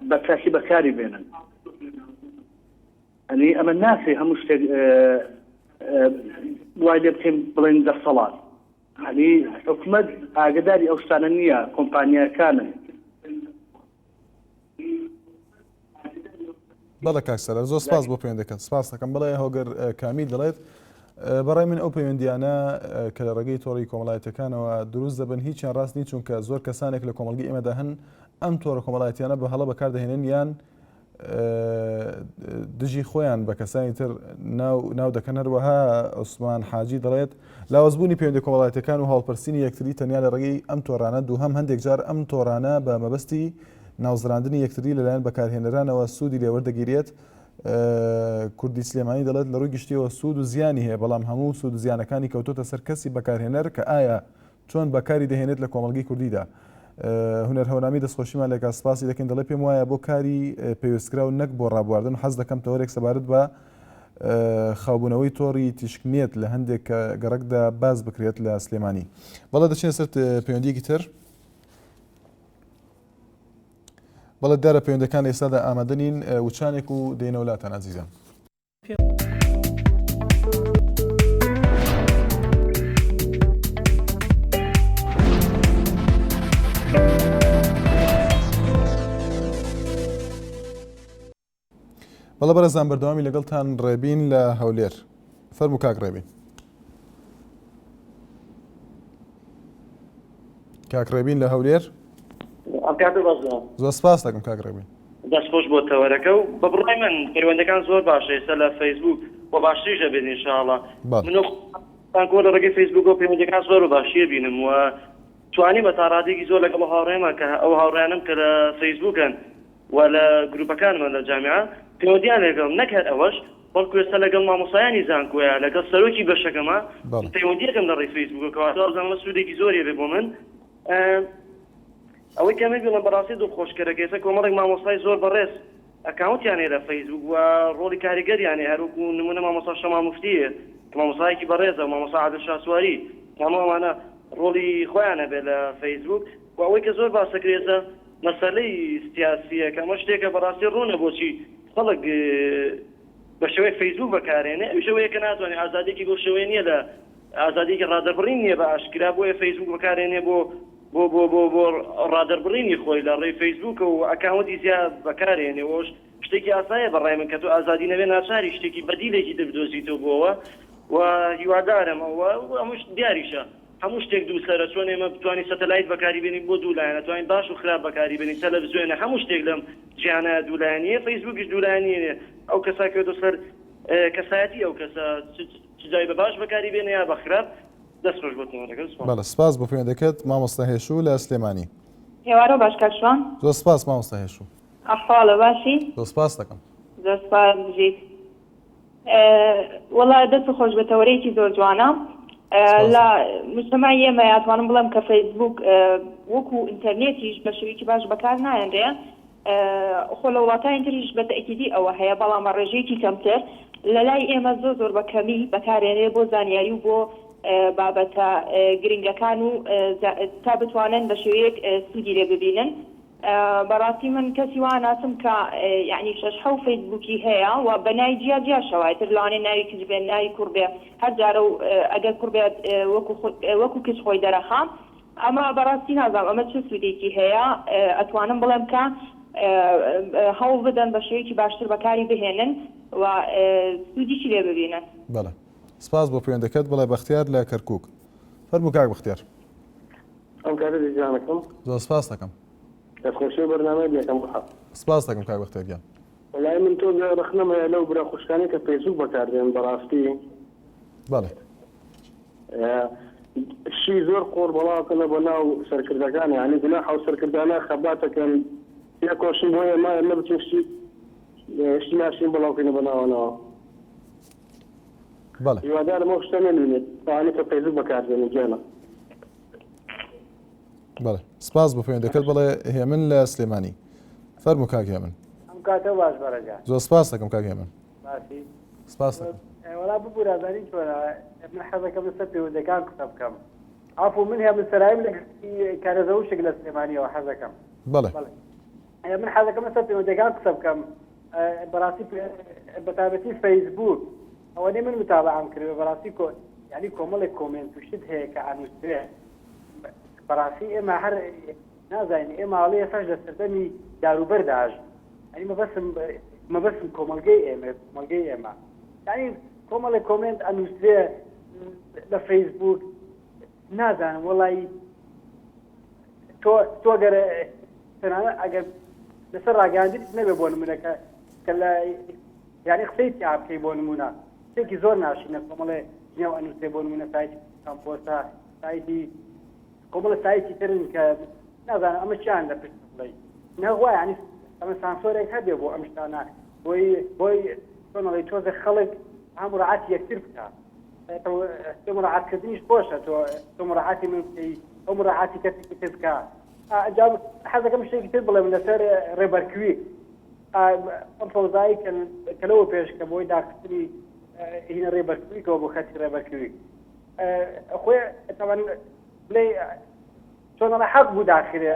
بە چاکی بەکاری بێنن ئەنی ئەمە ناکرێ هەموو شتێک وای لێ بکەین بڵێن دەسەڵات ئەنی حکومەت ئاگداری ئەو شتانە نییە کۆمپانیاکانن. بەڵێ کاک سەرەر زۆر سپاس بۆ پەیوەندەکەت سپاس دەکەم بەڵێ هۆگەر کامیل دەڵێت. بەڕای من ئەو پەیوەندیانە کە لە ڕێگەی تۆڕی کۆمەڵایەتەکانەوە دروست دەبن هیچیان ڕاست نین چونکە زۆر کەسانێک لە کۆمەڵگەی ئێمەدا هەن ئەم تۆڕە کۆمەڵایەتیانە بە هەڵە بەکاردەهێنن یان دژی خۆیان بە کەسانی تر ناو دەکەن هەروەها عوسمان حاجی دەڵێت لاوازبوونی پەیوەندی کۆمەڵایەتەکان و هاوپرسینی یەکتری تەنیا لە ڕێگەی ئەم تۆڕانە دووهەم هەندێک جار ئەم تۆڕانە بە مەبەستی ناوزڕاندنی یەکتری لەلایەن بەکارهێنەرانەوە سوودی لێوەردەگیرێت کوردی سلێمانی دەڵێت لە ڕووی گشتیەوە سوود و زیانی هەیە بەڵام هەموو سوود و زیانەکانی کەوتۆتە سەر کەسی بەکارهێنەر کە ئایا چۆن بەکاری دەهێنێت لە کۆمەڵگەی کوردیدا. هونەر هەورامی دەستخۆشیمان لێکا سپاسی دەکەین دەڵێ پێم وایە بۆ کاری پێویستکراو نەک بۆ ڕابواردن حەز دەکەم تەوەرێک سەبارەت بە خاوبوونەوەی تۆڕی تیشکنێت لە هەندێک گەڕەکدا باس بکرێت لە سلێمانی. بەڵێ دەچینە سەر پەیوەندیەکی تر. بەڵێ دیارە پەیوەندەکان لە ئێستادا ئامادە نین وچانێک و دێنەوە لاتان ئازیزان. بەڵێ بەڕێزان بەردەوامی لەگەڵتان ڕێبین لە هەولێر فەرموو کاک ڕێبین کاک ڕێبین لە هەولێر زۆر سپاس دەکەم کاک ڕێبین دەست خۆش بۆ تەوەرەکە و بە بڕوای من پەیوەندەکان زۆر باشە ئێستا لە فەیسبوک و باشتریش دەبێت ان شاء اللە من و زانکۆ لە ڕێگەی فەیسبوکەوە پەیوەندەکان زۆر بە باشیە بینم و توانیمە تا ڕادەیەکی زۆر لەگەڵ هاوڕێمان کە ئەو هاوڕیانم کە لە فەیسبوکن و لە گروپەکانمان لە جامیعە پەیوەندیان لەگەڵم نەک هەر ئەوەش بەڵکو ئێستا لەگەڵ مامۆستایانی زانکۆیا لەگەڵ سەرۆکی بەشەکەما پەیوەندیەکەم لە ڕێی فەیسبوکەوە کەواتە وابزانم ئەمە سوودێکی زۆری هەبێ بۆ من ئەوەی کە من بڵێم بەڕاستی دڵخۆشکەرە کە ئێستا کۆمەڵێک مامۆستای زۆر بەڕێز ئەکاونتیان هەیە لە فەیسبوک و ڕۆڵی کاریگەریان هەیە هەروەکو نمونە مامۆستا شەماڵ موفتی کە مامۆستایەکی بەڕێزە و مامۆستا عادل شاسواری کە هەموو ئەمانە ڕۆڵی خۆیان هەبێت لە فەیسبوک و ئەوەی کە زۆر باس دەکرێت ئێستا مەسەلەی سیاسییە کە ئەمە شتێکە بەڕاستی ڕوونە بۆچی خەڵک بە شێوەیەک فەیسبوک بەکارێنێ ئەویش ئەوەیە کە ناتوانێت ئازادیەکی بەو شێوەیە نییە لە ئازادیەکی ڕادەربڕین نییە بە ئاشکرا بۆیە فەیسبوک بەکارێنێ بۆ بۆ بۆ بۆ بۆ ڕادەربڕینی خۆی لە ڕێی فەیسبوکەوە و ئەکاونتی زیا بەکارێنێ ئەوەش شتێکی ئاسایە بە ڕای من کە تۆ ئازادی نەبێ ناچاری شتێکی بەدیلێکی تر بدۆزیتەوە بۆوە و هیوادارم ئەوە ئەمەش دیاریشە هەموو شتێک دووسەرە چۆن ئێمە بتوانین سەتەلایت بەکاری بێنین بۆ دوو لایەنە توانین باش و خراپ بەکاری بێنین تەلەفزیۆنە هەموو شتێک لەم جیهانە دوو لایەنیە فەیسبووکیش دوو لایەنیە ئەو کەسە کەوێتە سەر کەسایەتی ئەو کەسە چ جای بە باش بەکاری بێنێ یا بە خراپ دەست خۆش بۆ تەوەرەکە سوپاس. بەڵێ سپاس بۆ پەیوەندەکەت مامۆستا هێشوو لە سلێمانی. ئێوارە باش کاک شوان. زۆر سپاس مامۆستا هێشوو. ئەحواڵە باشی؟ زۆر سپاس دەکەم. زۆر سپاس بژیت. وەڵا دەست خۆش بە تەوەرەیەکی زۆر جوانە لە مجتەمەعی ئێمە ئەتوانم بڵێم کە فەیسبوک وەکو ئینتەرنێتیش بە شێوەیەکی باش بەکار نایەنرێ خۆ لە وڵاتانی تریش بە تەئکیدی ئەوە هەیە بەڵام بە ڕێژەیەکی کەمتر لە لای ئێمە زۆر زۆر بە کەمی بەکارێنرێ بۆ زانیاری و بۆ بابەتە گرنگەکان و تا بتوانن بە شێوەیەک سوودی لێ ببینن بەڕاستی من کەسی وا ئەناسم کە یەعنی شەش حەو فەیسبووکی هەیە و بە ناوی جیا جیاشەوە ئیتر لەوانەیە ناوی کچ بێ ناوی کوڕ بێ هەر جارە و ئەگەر کوڕ بێت وەکو وەکو کچ خۆی دەرەخا ئەمە بەڕاستی نازانم ئەمە چ سوودێکی هەیە ئەتوانم بڵێم کە هەوڵ بدەن بە شێوەیەکی باشتر بەکاری بهێنن و سوودیشی لێ ببینن. بەڵێ سپاس بۆ پەیوەندەکەت بەڵێ بەختیار لە کەرکووک فەرموو کاک بەختیار. ئەم کاتە جانەکەم. زۆر سپاست دەکەم. دەستخۆشی و بەرنامەی لێکەم ڕەحە. سپاست دەکەم کاک بەختیار گیان. وەڵایی من تۆزێ ڕەخنەم هەیە لەو برا خوشکانەی کە فەیسبوک بەکاردێن بەڕاستی. بەڵێ. شی زۆر قۆڕ بەڵاوکەنە بۆ ناو سەرکردەکان یانی گوناحە ئەو سەرکردانە خەباتەکەن تێکۆشن بۆ ئێمە ئێمە بچین شتی شتی ناشرین بڵاوکەینە بە ناوانەوە. بەڵێ. هیوادارم ئەو شتە نەمینێت ئەوانەی کە فەیسبوک بەکاردێنن گیانە. بەڵێ سپاس بۆ پەیوەندەکەت بەڵێ هێمن لە سلێمانی فەرموو کاک هێمن. ئەم کاتە باش بەڕێزیان. زۆر سپاس دەکەم کاک هێمن. باسی. سپاس دەکەم. وەڵا ببورە زانین چۆنە من حەزەکەم لەسەر پەیوەندەکان قسە بکەم عەفو من هێمن سەرایم لە کارێزەوشک لە سلێمانیەوە حەزەکەم. بەڵێ. من حەزەکەم لەسەر پەیوەندەکان قسە بکەم بەڕاستی بەتابەتی فەیسبوک ئەوەنەی من متابعەم کردوە بەڕاستی کۆ یعنی کۆمەڵێک کۆمێنت و شت هەیە کە ئەنووسرێ بەڕاستی ئێمە هەر نازانین ئێمە ئەڵێ ئێساش لە سەردەمی داروبەرداژ ئەنی مەبەسم مەبەسم کۆمەڵگەی ئێمە کۆمەڵگەی ئێمە یعنی. کۆمەڵێک کۆمێنت ئەنووسرێ لە فەیسبوک نازانم وەڵی تۆ تۆ گەر تەنانەت ئەگەر لەسەر ڕاگەیاندنیش نەبێ بۆ نمونە کە کە لە یعنی قسەی تیا بکەی بۆ نمونە شتێکی زۆر ناشینە کۆمەڵێ جنێو ئەنووسێ بۆ نمونە سایتی کامپۆسە سایتی کۆمەڵە سایتی ترن کە نازانم ئەمە چیان لە پشت بڵێ نەخوا یعنی ئەمە سانسۆرێک هەبێ بۆ ئەم شتانە بۆی بۆی چۆنەڵی تۆزە خەڵک هەم ڕعاتی یەکتر بکە تۆ مراعات کردنیش خۆشە تۆ تۆ مراعاتی من بکەی ئەو مراعاتی کەسێکی تر بکە ئەجا حەزەکەم شتێکی تر بڵێم لەسەر ڕێبەرکوی ئەم فەوزایی کە لەوە پێش کە بۆی داخستنی هینە ڕێبەرکویکەوە بۆ خەتی ڕێبەرکوی خۆی تەوان بڵێ چۆن ئەڵێ حەق بوو داخرێ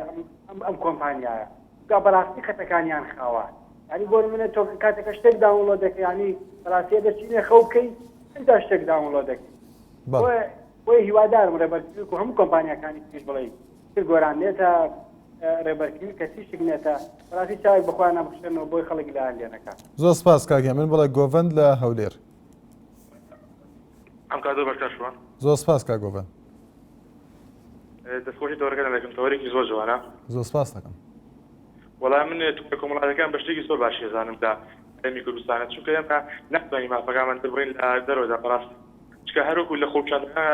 ئەم ئەم کۆمپانیایە جا بەڕاستی خەتەکانیان خاوە یعنی بۆ نمونە تۆ کاتێکە شتێک داونلۆد دەکەی یعنی بەڕاستی دەچینێ خەو بکەی ئینجا شتێک داونلۆد دەکەی بۆیە بۆیە هیوادارم ڕێبەرکویک و هەموو کۆمپانیاکانی تریش بڵێ تر گۆران نێتە ڕێبەرکوی کە تیشک نێتە بەڕاستی چاوێک بەخۆیان نابخشێنەوە بۆی خەڵک لایان لێنەکا. زۆر سپاس کاک هێمن بڵێ گۆڤەند لە هەولێر. ئەم کاتە بەش کاک شوان. زۆر سپاس کاک گۆڤەند. دەستخۆشی تەوەرەکەتان دەکەم تەوەرێکی زۆر جوانە. زۆر سپاست دەکەم. وەڵا من تۆڕە کۆمەڵایەتەکان بە شتێکی زۆر باشی ئەزانم لە هەرێمی کوردستانە چونکە ئێمە ناتوانین مافەکانمان دەربڕین لە دەرەوەدا بەڕاستی چونکە هەروەکو لە خۆپیشاندانە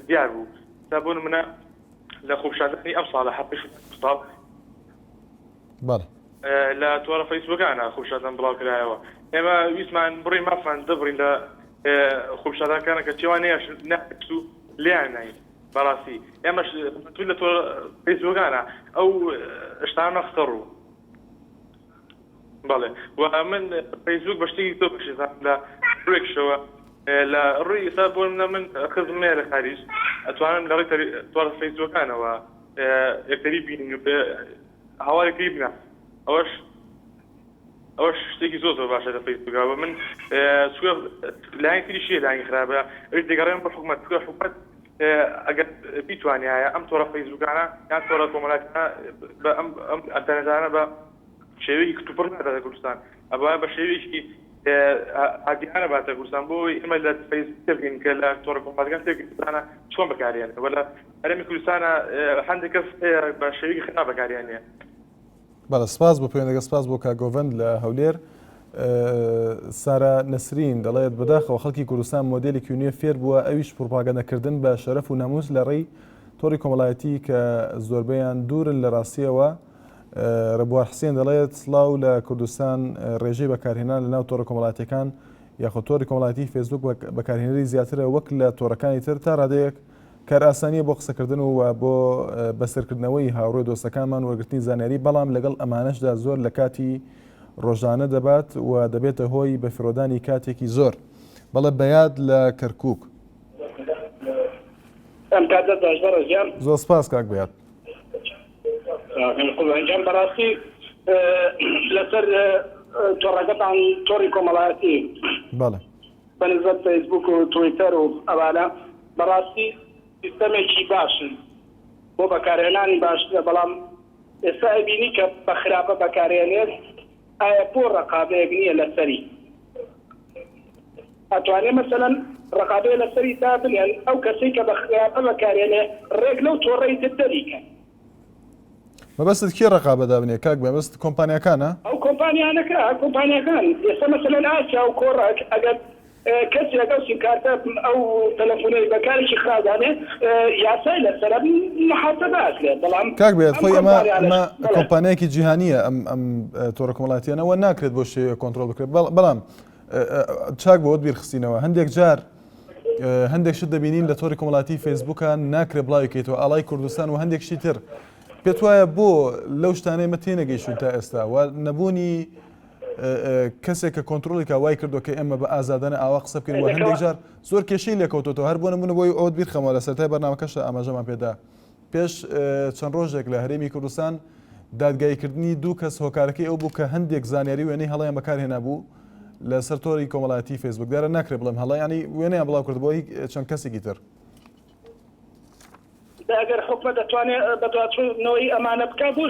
دیار بوو تا بۆ نمونە لە خۆپیشاندانی ئەم ساڵە هەفتەی ساڵ بەڵێ. لە تۆڕە فەیسبووکانە خۆپیشاندان بڵاو کرایەوە ئێمە ویستمان بڕین مافمان دەبڕین لە خۆپیشاندانەکانە کە چێوان نەیاشت و لێیان ناین بەڕاستی ئێمەش لە تۆڕە فەیسبووکانە ئەو شتانە خستە ڕوو بەڵێ و من فەیسبوک بە شتێکی زۆر باشی زانم لە ڕووێکشەوە لە ڕووی ئێستا بۆ منە من خزم هەیە لە خاریج ئەتوانم لە ڕێی تۆڕە فەیسبووکانەوە یەکتری بینین و هاوارێکی بنە ئەوەش ئەوەش شتێکی زۆر زۆر باشە لە فەیسبووکا بە من چونکە لایەن تریش هەیە لایەنی خراپە ئەویش دەگەڕێم بۆ حکومەت چونکە حکومەت ئەگەر بیتوانیایە ئەم تۆڕە فەیسبووکانە یان تۆڕە کۆمەڵایەتیانە بە ئەم ئەم ئەنتەرنێتانە بە شێوەیەکی کتوپڕ ناداتە کوردستان ئەبوایە بە شێوەیەکی عادیانە باتە کوردستان بۆ ئەوەی ئێمە لە فەیسبووک تێبگەین کە لە تۆڕە کۆمەڵایەتیەکان تێبگەین بزانە چۆن بەکاریێنن وە لە هەرێمی کوردستانە هەندێک کەس هەیە بە شێوەیەکی خراپ بەکاریانێ. بەڵێ سپاس بۆ پەیوەندەکە سپاس بۆ کاک گۆڤەند لە هەولێر. سارا نەسرین دەڵێت بەداخەوە خەڵکی کوردستان مۆدێلێکی نوێ فێر بووە ئەویش پڕوپاگەندەکردن بە شەرەف و ناموس لە ڕێی تۆڕی کۆمەڵایەتی کە زۆربەیان دوورن لە ڕاستیەوە ڕێبوار حسێن دەڵێت سڵاو لە کوردستان ڕێژەی بەکارهێنان لە ناو تۆڕە کۆمەڵاتیەکان یاخود تۆڕی کۆمەڵایەتی فێسبوک بەکارهێنەری زیاترە وەک لە تۆڕەکانی تر تا ڕادەیەک کارئاسانییە بۆ قسەکردن و بۆ بەسەرکردنەوەی هاوڕێ و دۆستەکانمان وەرگرتنی زانیاری، بەڵام لەگەڵ ئەمانەشدا زۆر لە کاتی ڕۆژانە دەبات و دەبێتە هۆی بەفیڕۆدانی کاتێکی زۆر. بەڵێ بەیاد لە کەرکووک. ئەم کاتەت باش بەڕێز گیان. زۆر سپاس کاک بەیاد. ئامین قوربان گیان بەڕاستی لەسەر تۆڕەکەتان تۆڕی کۆمەڵایەتی. بەڵێ. بە نسبەت فەیسبوک و تویتەر و ئەوانە بەڕاستی سیستەمێکی باشن بۆ بەکارهێنانی باشترە بەڵام ئێستا ئەبینی کە بە خراپە بەکارێنێت ئایا بۆ ڕەقابەیەک نییە لەسەری ئەتوانێ مەسەلەن ڕەقابەیە لەسەری دابنێن ئەو کەسەی کە بە خراپە بەکارێنێ ڕێک لەو تۆڕەی تر دەریکەن. مەبەستت کێ ڕەقابە دابنێ کاک مەبەست کۆمپانیاکانە؟ ئەو کۆمپانیانەکە کۆمپانیاکان ئێستا مەسەلەن ئاسیا و کۆڕەک ئەگەر کەسێک ئەو سیمکارتە ئەو تەلەفونەی بە کارێکی خراپ دانێ یاسای لەسەرە محاسبە ئەکرێت بەڵام کاک بێت خۆی ئەمە ئەمە کۆمپانیایەکی جیهانیە ئەم ئەم تۆڕە کۆمەڵایەتیانەوە ناکرێت بۆ شێوەیە کۆنترۆڵ بکرێت بەڵام چاک بۆت بیرخستینەوە هەندێک جار هەندێک شت دەبینین لە تۆری کۆمەڵاتی فەیسبوکە ناکرێت بڵاوی کەیتەوە ئاڵای کوردستان و هەندێک شتی تر پێت وایە بۆ لەو شتانەی مە تێنەگەیشتون تا ئێستا و نەبوونی کەسێک کە کۆنتترۆلی کا وای کردو کە ئێمە بە ئازادانە ئاوا قسە بکەین و هەندێک جار زۆر کێشەی لێکەوتۆتەوە هەر بۆ نمونە بۆی ئەوت بیرخەمەوە لە سەرای بەرنامەکەشدا ئاماژەمان پێدا پێش چەند ڕۆژێک لە هەرێمی کوردستان دادگاییکردنی دوو کەس هۆکارەکەی ئەو بوو کە هەندێک زانیاری وێنەی هەڵەیان بەکارهێنابوو لەسەر تۆری کۆمەڵایەتی فەیسبوک دیارە ناکرێت بڵێم هەڵە ینی وێنەیان بڵاو کردبووە چەند کەسێکی تر. ئەگەر حکومەت دەتوانێت بەدواچوونەوەی ئەمانە بکات بۆ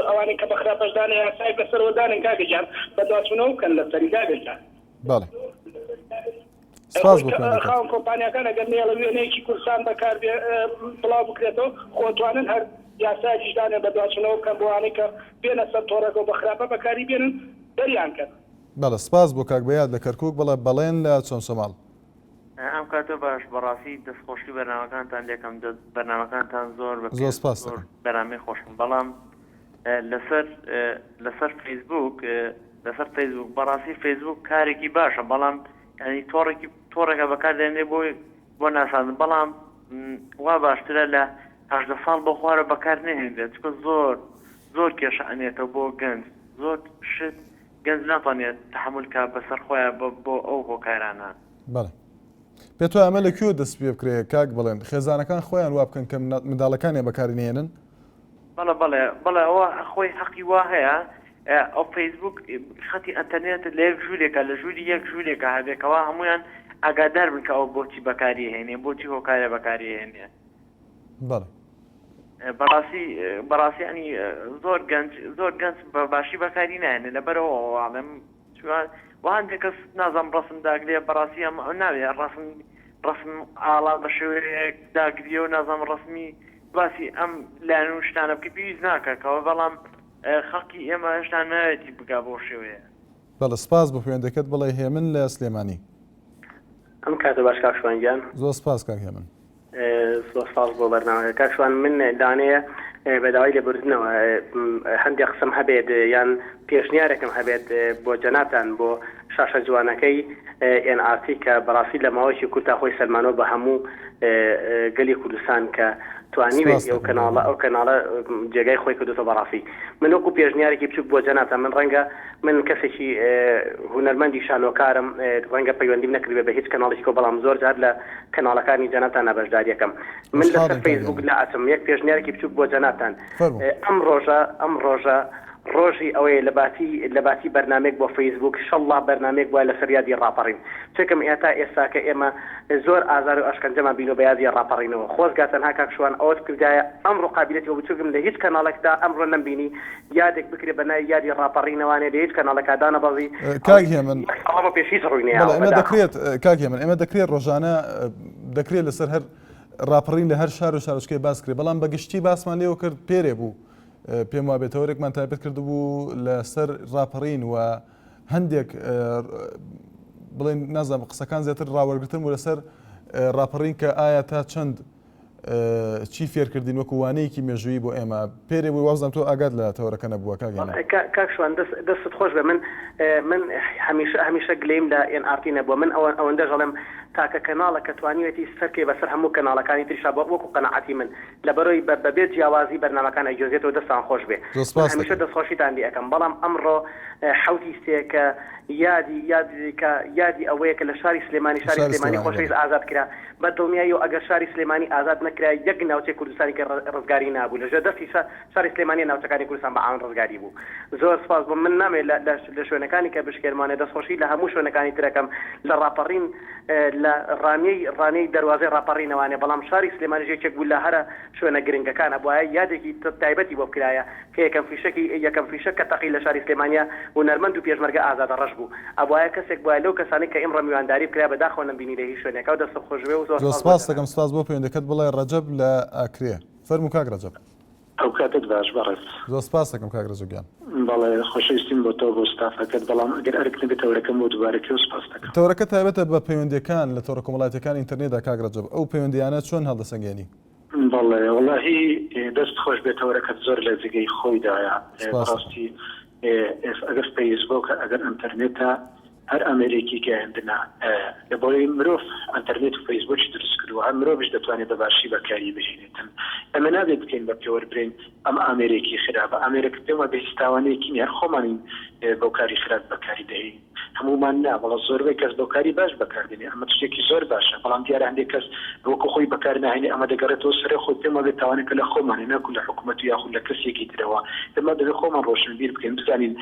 ئەوانەی کە بە خراپەش دانێ یاسایەک لەسەرەوە دانێن کاکە گیان بەدواچوونەوە بکەن لەسەری کاکە گیان. بەڵێ. سپاس بۆ پەیوەندیەکەت. خاوەن کۆمپانیاکان ئەگەر نەیەڵن وێنەیەکی کوردستان بەکار بێ بڵاو بکرێتەوە خۆ توانن هەر یاسایەکیش دانێن بەدواچونەوە بکەن بۆ ئەوانەی کە بێنە سەر تۆڕەکە و بە خراپە بەکاری بێنن دەریان کەن. بەڵێ سپاس بۆ کاک بەیاد لە کەرکوک بەڵێ بەڵێن لە چەمچەماڵ. ئەم کاتە باش بەڕاستی دەستخۆشی بەرنامەکانتان لێکەم بەرنامەکانتان زۆر بە زۆر سپاس زۆر بەرنامەی خۆشن بەڵام لەسەر لەسەر فەیسبوک لەسەر فەیسبوک بەڕاستی فەیسبوک کارێکی باشە بەڵام ینی تۆڕێکی تۆڕێکە بەکاردێنێ بۆی بۆ ناساندن بەڵام وا باشترە لە هەژدە ساڵ بۆ خوارە بەکار نەهێنرێت چونکە زۆر زۆر کێشە ئەنێتەوە بۆ گەنج زۆر شت گەنج ناتوانێت تەحەمول کا بەسەر خۆیا بۆ ئەو هۆکارانە. بەڵێ. پێت وایە ئەمە لە کوێوە دەست پێ بکرێ کاک بەڵێن؟ خێزانەکان خۆیان وا بکەن کە منداڵەکانیان بەکاری نەهێنن؟ بەڵێ بەڵێ بەڵێ ئەوە خۆی هەقی وا هەیە ئەو فەیسبوک خەتی ئەنتەرنێت لە یەک ژوورێکە لە ژووری یەک ژوورێکە هەبێکەوە هەمویان ئاگادار بن کە ئەوە بۆچی بەکاری هێنێ بۆچی هۆکارە بەکاری هێنێ. بەڵێ. بەڕاستی بەڕاستی ینی زۆر گەنج زۆر گەنج بە باشی بەکاری نایەنێ لەبەرەوە ئەڵێم و هەندێک کەس نازانم ڕسم داگرێ بەڕاستی ئەم ناوێ ڕسم ڕسم ئاڵا بە شێوەیەک داگریە و نازانم ڕسمی باسی ئەم لایەن و شتانە بکە پێویست ناکەکەوە بەڵام خەڵکی ئێمە هێشتا ناوێتی بگا بۆ شێوەیە. بەڵێ سپاس بۆ پەیوەندەکەت بەڵێ هێمن لە سلێمانی. ئەم کاتە باش کاک شوان گیان. زۆر سپاس کاک هێمن. زۆر سپاس بۆ بەرنامەکە کاک شوان من لەوانەیە بە داوای لێبوردنەوە هەندێک قسەم هەبێت یان پێشنیارێکم هەبێت بۆ جەنابتان بۆ شاشە جوانەکەی ئێن ئاڕ تی کە بەڕاستی لە ماوەیەکی کورتا خۆی سەلمانەوە بە هەموو گەلی کوردستان کە توانیوێتی ئەو کەناڵە ئەو کەناڵە جێگای خۆی کردوتەوە بەڕاستی من وەکو پێشنیارێکی بچوک بۆ جەنابتان من ڕەنگە من کەسێکی هونەرمەندی شانۆکارم ڕەنگە پەیوەندیم نەکردبێ بە هیچ کەناڵێکی کۆ بەڵام زۆر جار لە کەناڵەکانی جەنابتان بەشداریەکەم من لەسەر فەیسبوک لا ئەچم یەک پێشنیارێکی بچوک بۆ جەنابتان ئەم ڕۆژە ئەم ڕۆژە ڕۆژی ئەوەیە لە باتی لە باتی بەرنامەیەک بۆ فەیسبوک شەڵڵا بەرنامەیەک بوایە لەسەر یادی ڕاپەڕین چونکم ئێتا ئێستاکە ئێمە زۆر ئازار و ئەشکەنجەمان بینوە بە یادی ڕاپەڕینەوە خۆزگا تەنها کاک شوان ئەوەت بکردایە ئەمڕۆ قابیلەتی ئەوە بوو چونکم لە هیچ کەناڵێکدا ئەمڕۆ نەمبینی یادێک بکرێ بە ناوی یادی ڕاپەڕینەوانێ لە هیچ کەناڵێکا دانەبەزی کاک هێمن یەک ساڵە بۆ پێش هیچ ڕووی نەیاوە بەڵێ ئێمە بەداخەوە. دەکرێت کاک هێمن ئێمە دەکرێت ڕۆژانە دەکرێت لەسەر هەر ڕاپەڕین لە هەر شار و شارۆچکەی باس کرێت بەڵام بە گشتی باسمان لێوە کرد پێرێ بوو پێم وابێت تەوەرێکمان تایبەت کردبوو لەسەر ڕاپەڕین و هەندێک بڵێن نازانم قسەکان زیاتر ڕاوەرگتن بوو لەسەر ڕاپەڕین کە ئایا تا چەند چی فێرکردین وەکو وانەیەکی مێژوویی بۆ ئێمە پێرێ بوو وازم تۆ ئاگات لە تەوەرەکە نەبووە کاک هێمن. کاک شوان دەستت خۆش بێ من من هەمیشە هەمیشە گلەیم لە ئێن ئاڕ تی نەبووە من ئەوەندەش ئەڵێم تاکە کەناڵە کە توانیوێتی سەرکەی بەسەر هەموو کەناڵەکانی تریشا وەکو قەناعەتی من لەبەرۆی بە بەبێ جیاوازی بەرنامەکان ئەیگوێزێتەوە دەستان خۆش بێ زۆر من سپاست هەمیشە دەکەم. دەستخۆشیتان لێ ئەکەم بەڵام ئەمڕۆ حەوتی سێ کە یادی یاد کە یادی ئەوەیە کە لە شاری سلێمانی لە شاری شاری سلێمانی سلێمانی خۆشەویست بەڵێ. ئازاد کرا بە دڵنیاییەوە ئەگەر شاری سلێمانی ئازاد نەکرایە یەک ناوچەی کوردستانی کە ڕزگاری نابوو لە ژێر دەستی شاری سلێمانیە ناوچەکانی کوردستان بە عام ڕزگاری بوو زۆر سپاس بۆ من نامەوێت لە لە شوێنەکانی کە بشکێنمانێ دەستخۆشی لە هەموو شوێنەکانی ترەکەم لە ڕاپەڕین لە ڕانیەی ڕانیەی دەروازەی ڕاپەڕینەوانێ بەڵام شاری سلێمانیش یەکێک بوو لە هەرە شوێنە گرنگەکان ئەبوایە یادێکی تایبەتی بۆ بکرایە کە یەکەم فیشەکی یەکەم فیشەک کە تەقی لە شاری سلێمانیە هونەرمەند و پێشمەرگە ئازادە ڕەش بوو ئەبوایە کەسێک بوایە لەو کەسانەی کە ئیمڕۆ میوانداری بکرایە بەداخەوە نەمبینی لە هیچ شوێنێکا و دەستت خۆشبێ و زۆر زۆر سپاس بۆ سپاست دەکەم سپاس بۆ پەیوەندەکەت بڵێ ڕەجەب لە ئاکرێ فەرموو کاک ڕەجەب. ئەوکاتەت باش بەڕێز. زۆر سپاست دەکەم کاک رەجەب گیان. بەڵێ خۆشەویستیم بۆ تۆ بۆ ستافەکەت بەڵام ئەگەر ئەرک نەبێت تەوەرەکەم بۆ دووبارە کەوە سپاست دەکەم. تەوەرەکە تایبەتە بە پەیوەندیەکان لە تۆڕە کۆمەڵایەتیەکان ئینتەرنێتدا کاک رەجەب ئەو پەیوەندیانە چۆن هەڵدەسەنگێنی؟ بەڵێ وەڵاهی دەست خۆش بێت تەوەرەکەت زۆر لە جێگەی خۆیدایە سپاست دەکەم. بەڕاستی ئەگەر فەیسبۆکە ئەگەر ئەنتەرنێتە هەر ئامێرێکی گەیاندنە لە بۆی مرۆڤ ئەنتەرنێت و فەیسبووکی دروست کردووە هەر مرۆڤیش دەتوانێت بە باشی بەکاری بهێنێتن ئێمە نابێت بکەین بە پێوەر برێین ئەم ئامێرێکی خراپە ئامێرەکە پێم وابێ هیچ تاوانێکی نیە هەر خۆمانین بەو کاری خراپ بەکاری دەهێنین هەموومان نا بەڵام زۆربەی کەس بەو کاری باش بەکار دێنێ ئەمە شتێکی زۆر باشە بەڵام دیارە هەندێک کەس وەکو خۆی بەکار ناهێنێ ئەمە دەگەڕێتەوە سەر خۆی پێم وابێ تاوانەکە لە خۆمانە نەکو لە حکومەت و یاخود لە کەسێکی ترەوە ئێمە دەبێ خۆمان ڕۆشنبیر بکەین بزانین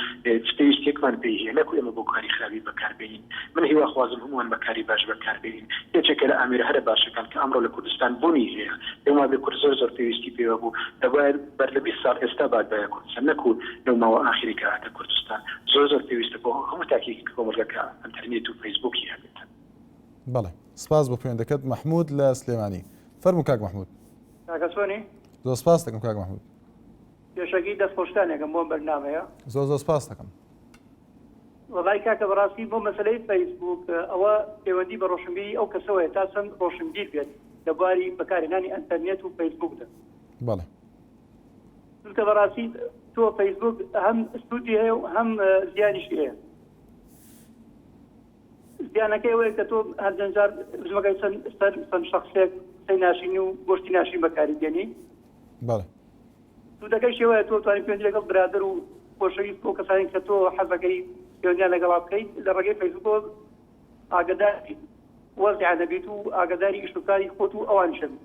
چ پێویستیەکمان پێی هەیە نەکو ئێمە بۆ کاری خراپی بەکار بێنین من هیواخوازم هەمووان بە کاری باش بەکار بێنین یەکێکە لە ئامێرە هەرە باشەکان کە ئەمڕۆ لە کوردستان بوونی هەیە پێم وابێ کورد زۆر زۆر پێویستی پێوە بوو دەبوایە بەر لە 20 ساڵ ئێستا باتبایە کوردستان نەکو لەو ماوە ئاخیرەی کە هاتە کوردستان زۆر زۆر پێویستە بۆ هەموو تاکێکی کۆمەڵگە کە ئەنتەرنێت و فەیسبووکی هەبێت. بەڵێ سپاس بۆ پەیوەندەکەت مەحمود لە سلێمانی فەرموو کاک مەحمود. کاکە چۆنی؟ زۆر سپاست دەکەم کاک مەحمود. پێشەکی دەست خۆشتانێکم بۆم بەرنامەیە. زۆر زۆر سپاست دەکەم. وەڵای کاکە بەڕاستی بۆ مەسەلەی فەیسبووک ئەوە پەیوەندی بە ڕۆشنبیری ئەو کەسەوەیە تا چەند ڕۆشنبیر بێت لە بواری بەکارهێنانی ئەنتەرنێت و فەیسبووکدا. بەڵێ. چونکە بەڕاستی تۆ فەیسبووک هەم سوودی هەیە و هەم زیانیشی هەیە. زیانەکەی ئەوەیە کە تۆ هەندێک جار بزمەکەی چەند سەر چەند شخصێک قسەی ناشرین و گۆشتی ناشرین بەکاری دێنی. بەڵێ. سوودەکەی شێوەیە تۆ توانی پەیوەندی لەگەڵ برادەر و خۆشەویست و کەسانی کە تۆ حەزەکەی پەیوەندیان لەگەڵا بکەیت لە ڕێگەی فەیسبووکەوە ئاگاداری وەزعیان دەبیت و ئاگاداری ئیش و کاری خۆت و ئەوانیش دەبیت.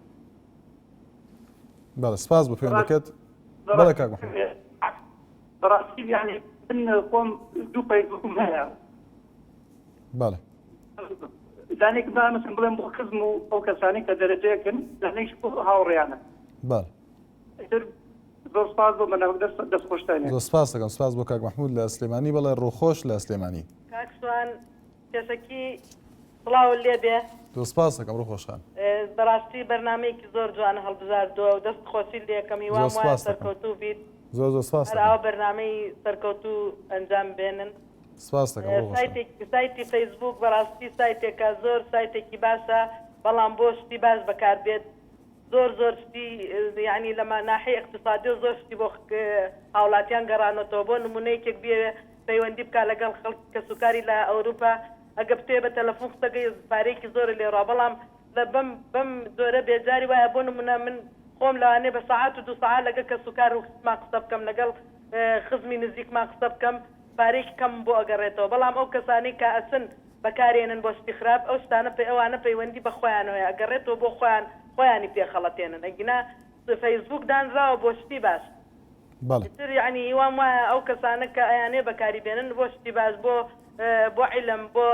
بەڵێ سپاس بۆ پەیوەندەکەت. بەڵێ کاک محمد. بەڕاستی یانی من خۆم دوو فەیسبووکم هەیە. بەڵێ. دانێک با مثلا بڵێم بۆ خزم و ئەو کەسانەی کە دەرەجەیەکن دانێکش بۆ هاوڕێیانە. بەڵێ. ئیتر زۆر سپاس بۆ بەرنامەکە دەست دەست خۆشتان. زۆر سپاس دەکەم سپاس بۆ کاک مەحمود لە سلێمانی بەڵێ ڕووخۆش لە سلێمانی. کاک شوان پێشەکی سڵاوت لێ بێ. زۆر سپاس دەکەم ڕووخۆش خان. بەڕاستی بەرنامەیەکی زۆر جوانە هەڵبژاردووە و دەست خۆشیت لێ ئەکەم هیوام زۆر وایە سپاس دەکەم. سەرکەوتوو بیت. زۆر زۆر سپاس هەر دەکەم. ئاوا بەرنامەی سەرکەوتوو ئەنجام بێنن. سپاس دەکەم ڕووخۆش خان. سایتێک سایتی فەیسبووک بەڕاستی سایتێکە زۆر سایتێکی باشە بەڵام بۆ شتی باش بەکار بێت زۆر زۆر شتی یانی لە ناحیەی ئیقتیسادیەوە زۆر شتی بۆ هاوڵاتیان گەڕانۆتەوە بۆ نمونە یەکێک بیەوێ پەیوەندی بکا لەگەڵ خەڵک کەسوکاری لە ئەوروپا ئەگە بتەوێ بە تەلەفون قسەکەی پارەیەکی زۆرە لێ ڕا بەڵام لە بەم بەم جۆرە بێ جاری وایە بۆ نمونە من خۆم لەوانەیە بە سەعات و دوو سەعات لەگەڵ کەسوکار و خزمان قسە بکەم لەگەڵ خزمی نزیکمان قسە بکەم پارەیەکی کەمم بۆ ئەگەڕێتەوە بەڵام ئەو کەسانەی کە ئەچن بەکارێنن بۆ شتی خراپ ئەو شتانە پێ ئەوانە پەیوەندی بە خۆیانەوەیە ئەگەڕێتەوە بۆ خۆیان خۆیانی پێ خەڵەتێنن ئەگینا فەیسبووک دانراوە بۆ شتی باش بەڵێ. ئیتر یەعنی هیوام وایە ئەو کەسانە کە ئەیانەوێ بەکاری بێنن بۆ شتی باش بۆ بۆ عیلم بۆ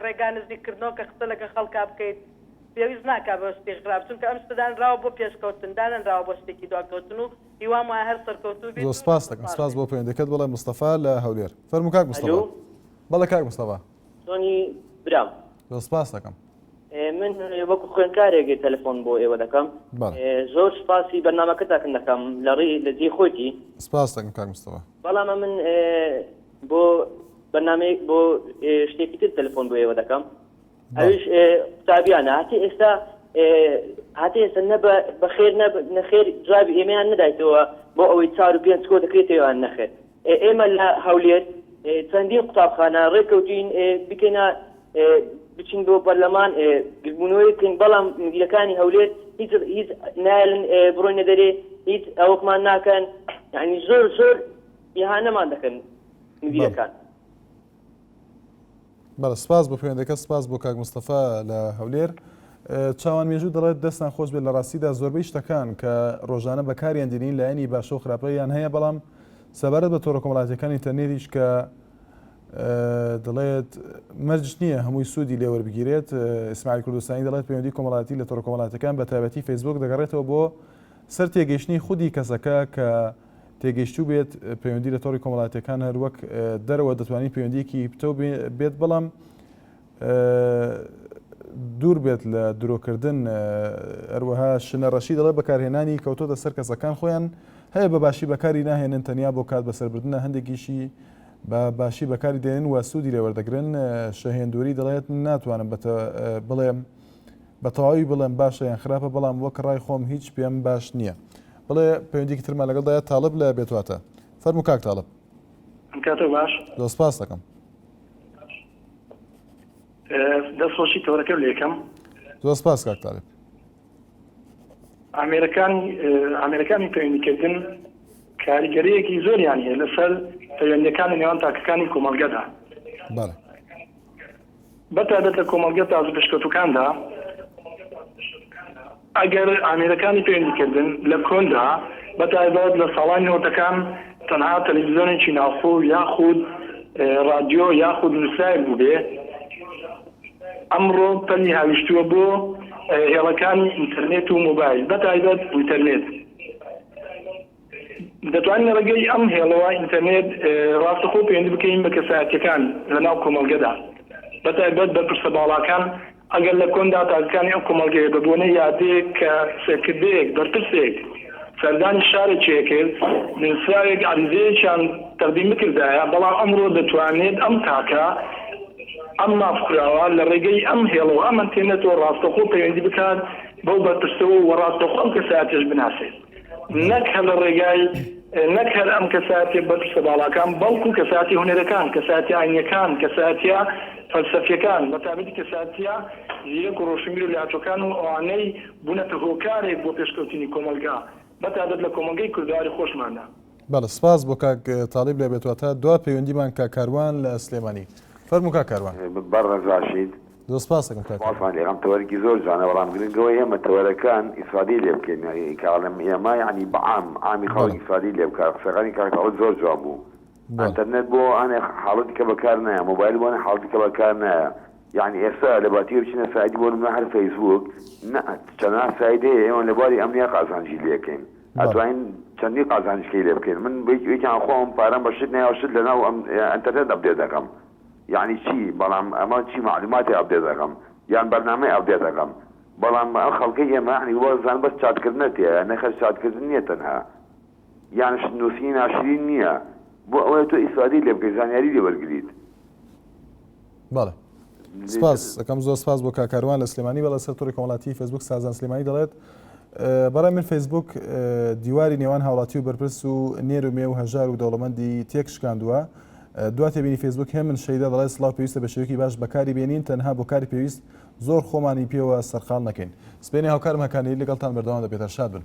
ڕێگا نزیک کردنەوە کە قسە لەگە خەڵکا بکەیت پێویست ناکا بۆ شتی خراپ چونکە ئەم شتە دانراوە بۆ پێشکەوتن دانەنراوە بۆ شتێکی دواکەوتن و هیوام وایە هەر سەرکەوتوو بیت زۆر و سپاست دەست دەکەم ساغ سپاس بیت. بۆ پەیوەندیەکەت بەڵێ مستەفا لە هەولێر فەرموو کاک مستەفا. ئەلو. بەڵێ کاک مستەفا. چۆنی برام. زۆر سپاست دەکەم. من وەکو خوێندکارێک تەلەفۆن بۆ ئێوە دەکەم بەڵێ. زۆر سپاسی بەرنامەکەتان دەکەم لە ڕی لە جێی خۆیتی. سپاست دەکەم کاک مستەفا. بەڵام من بۆ بەرنامەیەک بۆ شتێکی تر تەلەفۆن بۆ ئێوە دەکەم. ئەویش قوتابیانە هەتا ئێستا هەتا ئێستا نە بەخێر نە نەخێر جوابی ئێمەیان نەدایتەوە بۆ ئەوەی چار و پێنج کۆ دەکرێتەوە نەخێر ئێمە لە هەولێر چەندین قوتابخانە ڕێککەوتین بکەینە بچین بۆ پەرلەمان گربوونەوەی بکەین بەڵام مدیرەکانی هەولێر هیچ هیچ نایلن بڕۆینە دەرێ هیچ ئەوەکمان ناکەن یعنی زۆر زۆر ئیهانەمان دەکەن مدیرەکان. بەڵێ سپاس بۆ پەیوەندەکە سپاس بۆ کاک مستەفا لە هەولێر. چاوان مێژوو دەڵێت دەستان خۆش بێت لە ڕاستیدا زۆربەی شتەکان کە ڕۆژانە بەکاریان دێنین لایەنی باشە و خراپەیان هەیە بەڵام سەبارەت بە تۆڕە کۆمەڵاتیەکانی ئینتەرنێتیش کە دەڵێت مەرج نییە هەمووی سوودی لێوەربگیرێت ئیسماعیل کوردستانی دەڵێت پەیوەندی کۆمەڵاتی لە تۆڕە کۆمەڵاتەکان بە تایبەتی فەیسبوک دەگەڕێتەوە بۆ سەر تێگەیشتنی خودی کەسەکە کە تێگەیشتوو بێت، پەیوەندی لە تۆڕی کۆمەڵایەتیەکان هەر وەک دەرەوە دەتوانین پەیوەندیەکی پتەو بێت بەڵام دوور بێت لە درۆکردن هەروەها شنە ڕەشی دەڵێ بەکارهێنانی کەوتۆتە سەر کەسەکان خۆیان هەیە بە باشی بەکاری ناهێنن تەنیا بۆ کات بەسەربردنە هەندێکیشی بە باشی بەکاری دێنن و سوودی لێوەردەگرن شەهێندوری دەڵێت ناتوانم بڵێم بە تەواوی بڵێم باشە یان خراپە بەڵام وەک ڕای خۆم هیچ پێم باش نییە. بڵێ پەیوەندیکی ترمان لەگەڵدایە تاڵب لە بێتواتە فەرموو کاک تاڵب. ئەم کاتە باش. زۆر سپاس دەکەم. دەست خۆشی تەوەرەکەم لێکەم. زۆر سپاس کاک تاڵب. ئامێرەکانی ئامێرەکانی پەیوەندیکردن کاریگەرییەکی زۆریان هەیە لەسەر پەیوەندیەکانی نێوان تاکەکانی کۆمەڵگەدا. بەڵێ. بەتایبەت لە کۆمەڵگە تازە پێشکەوتووکاندا، ئەگەر ئامێرەکانی پەیوەندیکردن لە کۆندا بەتایبەت لە ساڵانی نەوەتەکان تەنها تەلەڤیزیۆنێکی ناوخۆ یاخود ڕادیۆ یاخود نووسراوێک بووبێ، ئەمڕۆ پەلی هاویشتووە بۆ هێڵەکانی ئینتەرنێت و مۆبایل بەتایبەت ئینتەرنێت. دەتوانین لە ڕێگەی ئەم هێڵەوە، ئینتەرنێت، ڕاستەخۆ پەیوەندی بکەین بە کەسایەتییەکان لە ناو کۆمەڵگەدا. بەتایبەت بەرپرسە باڵاکان، ئەگەر لە کۆندا تاکەکانی ئەم کۆمەڵگەیە بە بۆنەی یادێک کە سەرکردەیەک، بەرپرسێک سەردانی شارێکی ئەکرد، نووسراوێک، عەریزەیەکیان تەقدیم بکردایە، بەڵام ئەمڕۆ دەتوانێت ئەم تاکە، ئەم مافخوراوە لە ڕێگەی ئەم هێڵ و ئەم ئەنتێنەتەوە ڕاستەوخۆ پەیوەندی بکات بەو بەرپرسەوە و ڕاستەوخۆ ئەم کەسایەتیەش بناسێت. نەک هەر لە ڕێگای نەک هەر ئەم کەسایەتیە بەرپرسە باڵاکان، بەڵکو کەسایەتیە هونەرەکان، کەسایەتیە ئاینیەکان، کەسایەتیە فەلسەفیەکان، بەتایبەتی کەسایەتیە زیرەک و ڕۆشنبیر و لێهاتووەکان و ئەوانەی بوونەتە هۆکارێک بۆ پێشکەوتنی کۆمەڵگا، بەتایبەت لە کۆمەڵگەی کوردەواری خۆشماندا. بەڵێ سپاس بۆ کاک تاڵیب لە بێتواتە دوا پەیوەندیمان کاک کاروان لە سلێمانی فەرموو کاک کاروان. بەڕێز راشید. زۆر سپاست دەکەم کاک کاروان. سپاسمان لێکەم تەوەرێکی زۆر جوانە بەڵام گرنگ ئەوەیە ئێمە تەوەرەکان ئیسفادەی لێ بکەین یانی کە ئەڵێم ئێمە یانی بە عام عامی خەڵک ئیسفادەی لێ بکات قسەکانی کاک تاڵیب زۆر جوان بوو ئەنتەرنێت بۆ هەنێ حاڵەتی کە بەکار نایە مۆبایل بۆ هەنێ حاڵەتی کە بەکار نایە یانی ئێستا لە باتی بچینە سایتی بۆ نمونە هەر فەیسبووک نا چەندان سایت هەیە ئێمە لە بواری ئەمنیا قازانجی لێ ئەکەین ئەتوانین چەندین قازانجکەی لێ بکەین من یەکیان خۆم پارەم بە شت نایە شت لەناو ئەم ئەنتەرنێت update ئەکەم یانی چی بەڵام ئەمە چی مەعلوماتی update ئەکەم یان بەرنامەی update ئەکەم بەڵام ئەم خەڵکەی ئێمە یانی وازان بەس چات کردنە تێیە نەخێر چات کردن نییە تەنها یان شت نووسینی ناشرین نییە بۆ ئەوەیە تۆ ئیسفادەی لێ بکەیت زانیاری لێ وەرگریت. بەڵێ سپاس ئەکەم زۆر سپاس بۆ کاک کاروان لە سلێمانی بەڵێ سەر تۆڕی کۆمەڵاتی فەیسبوک سازان سلێمانی دەڵێت بەڕای من فەیسبوک دیواری نێوان هاوڵاتی و بەرپرس و نێر و مێ و هەژار و دەوڵەمەندی تێک شکاندووە دوا تێبینی فەیسبوک هێمن شەیدا دەڵێت سڵاو پێویستە بە شێوەیەکی باش بەکاری بێنین تەنها بۆ کاری پێویست زۆر خۆمانی پێوە سەرقاڵ نەکەین سبەینێ هاوکارم هەکانی لەگەڵتان بەردەوام دەبێت هەر شاد بن.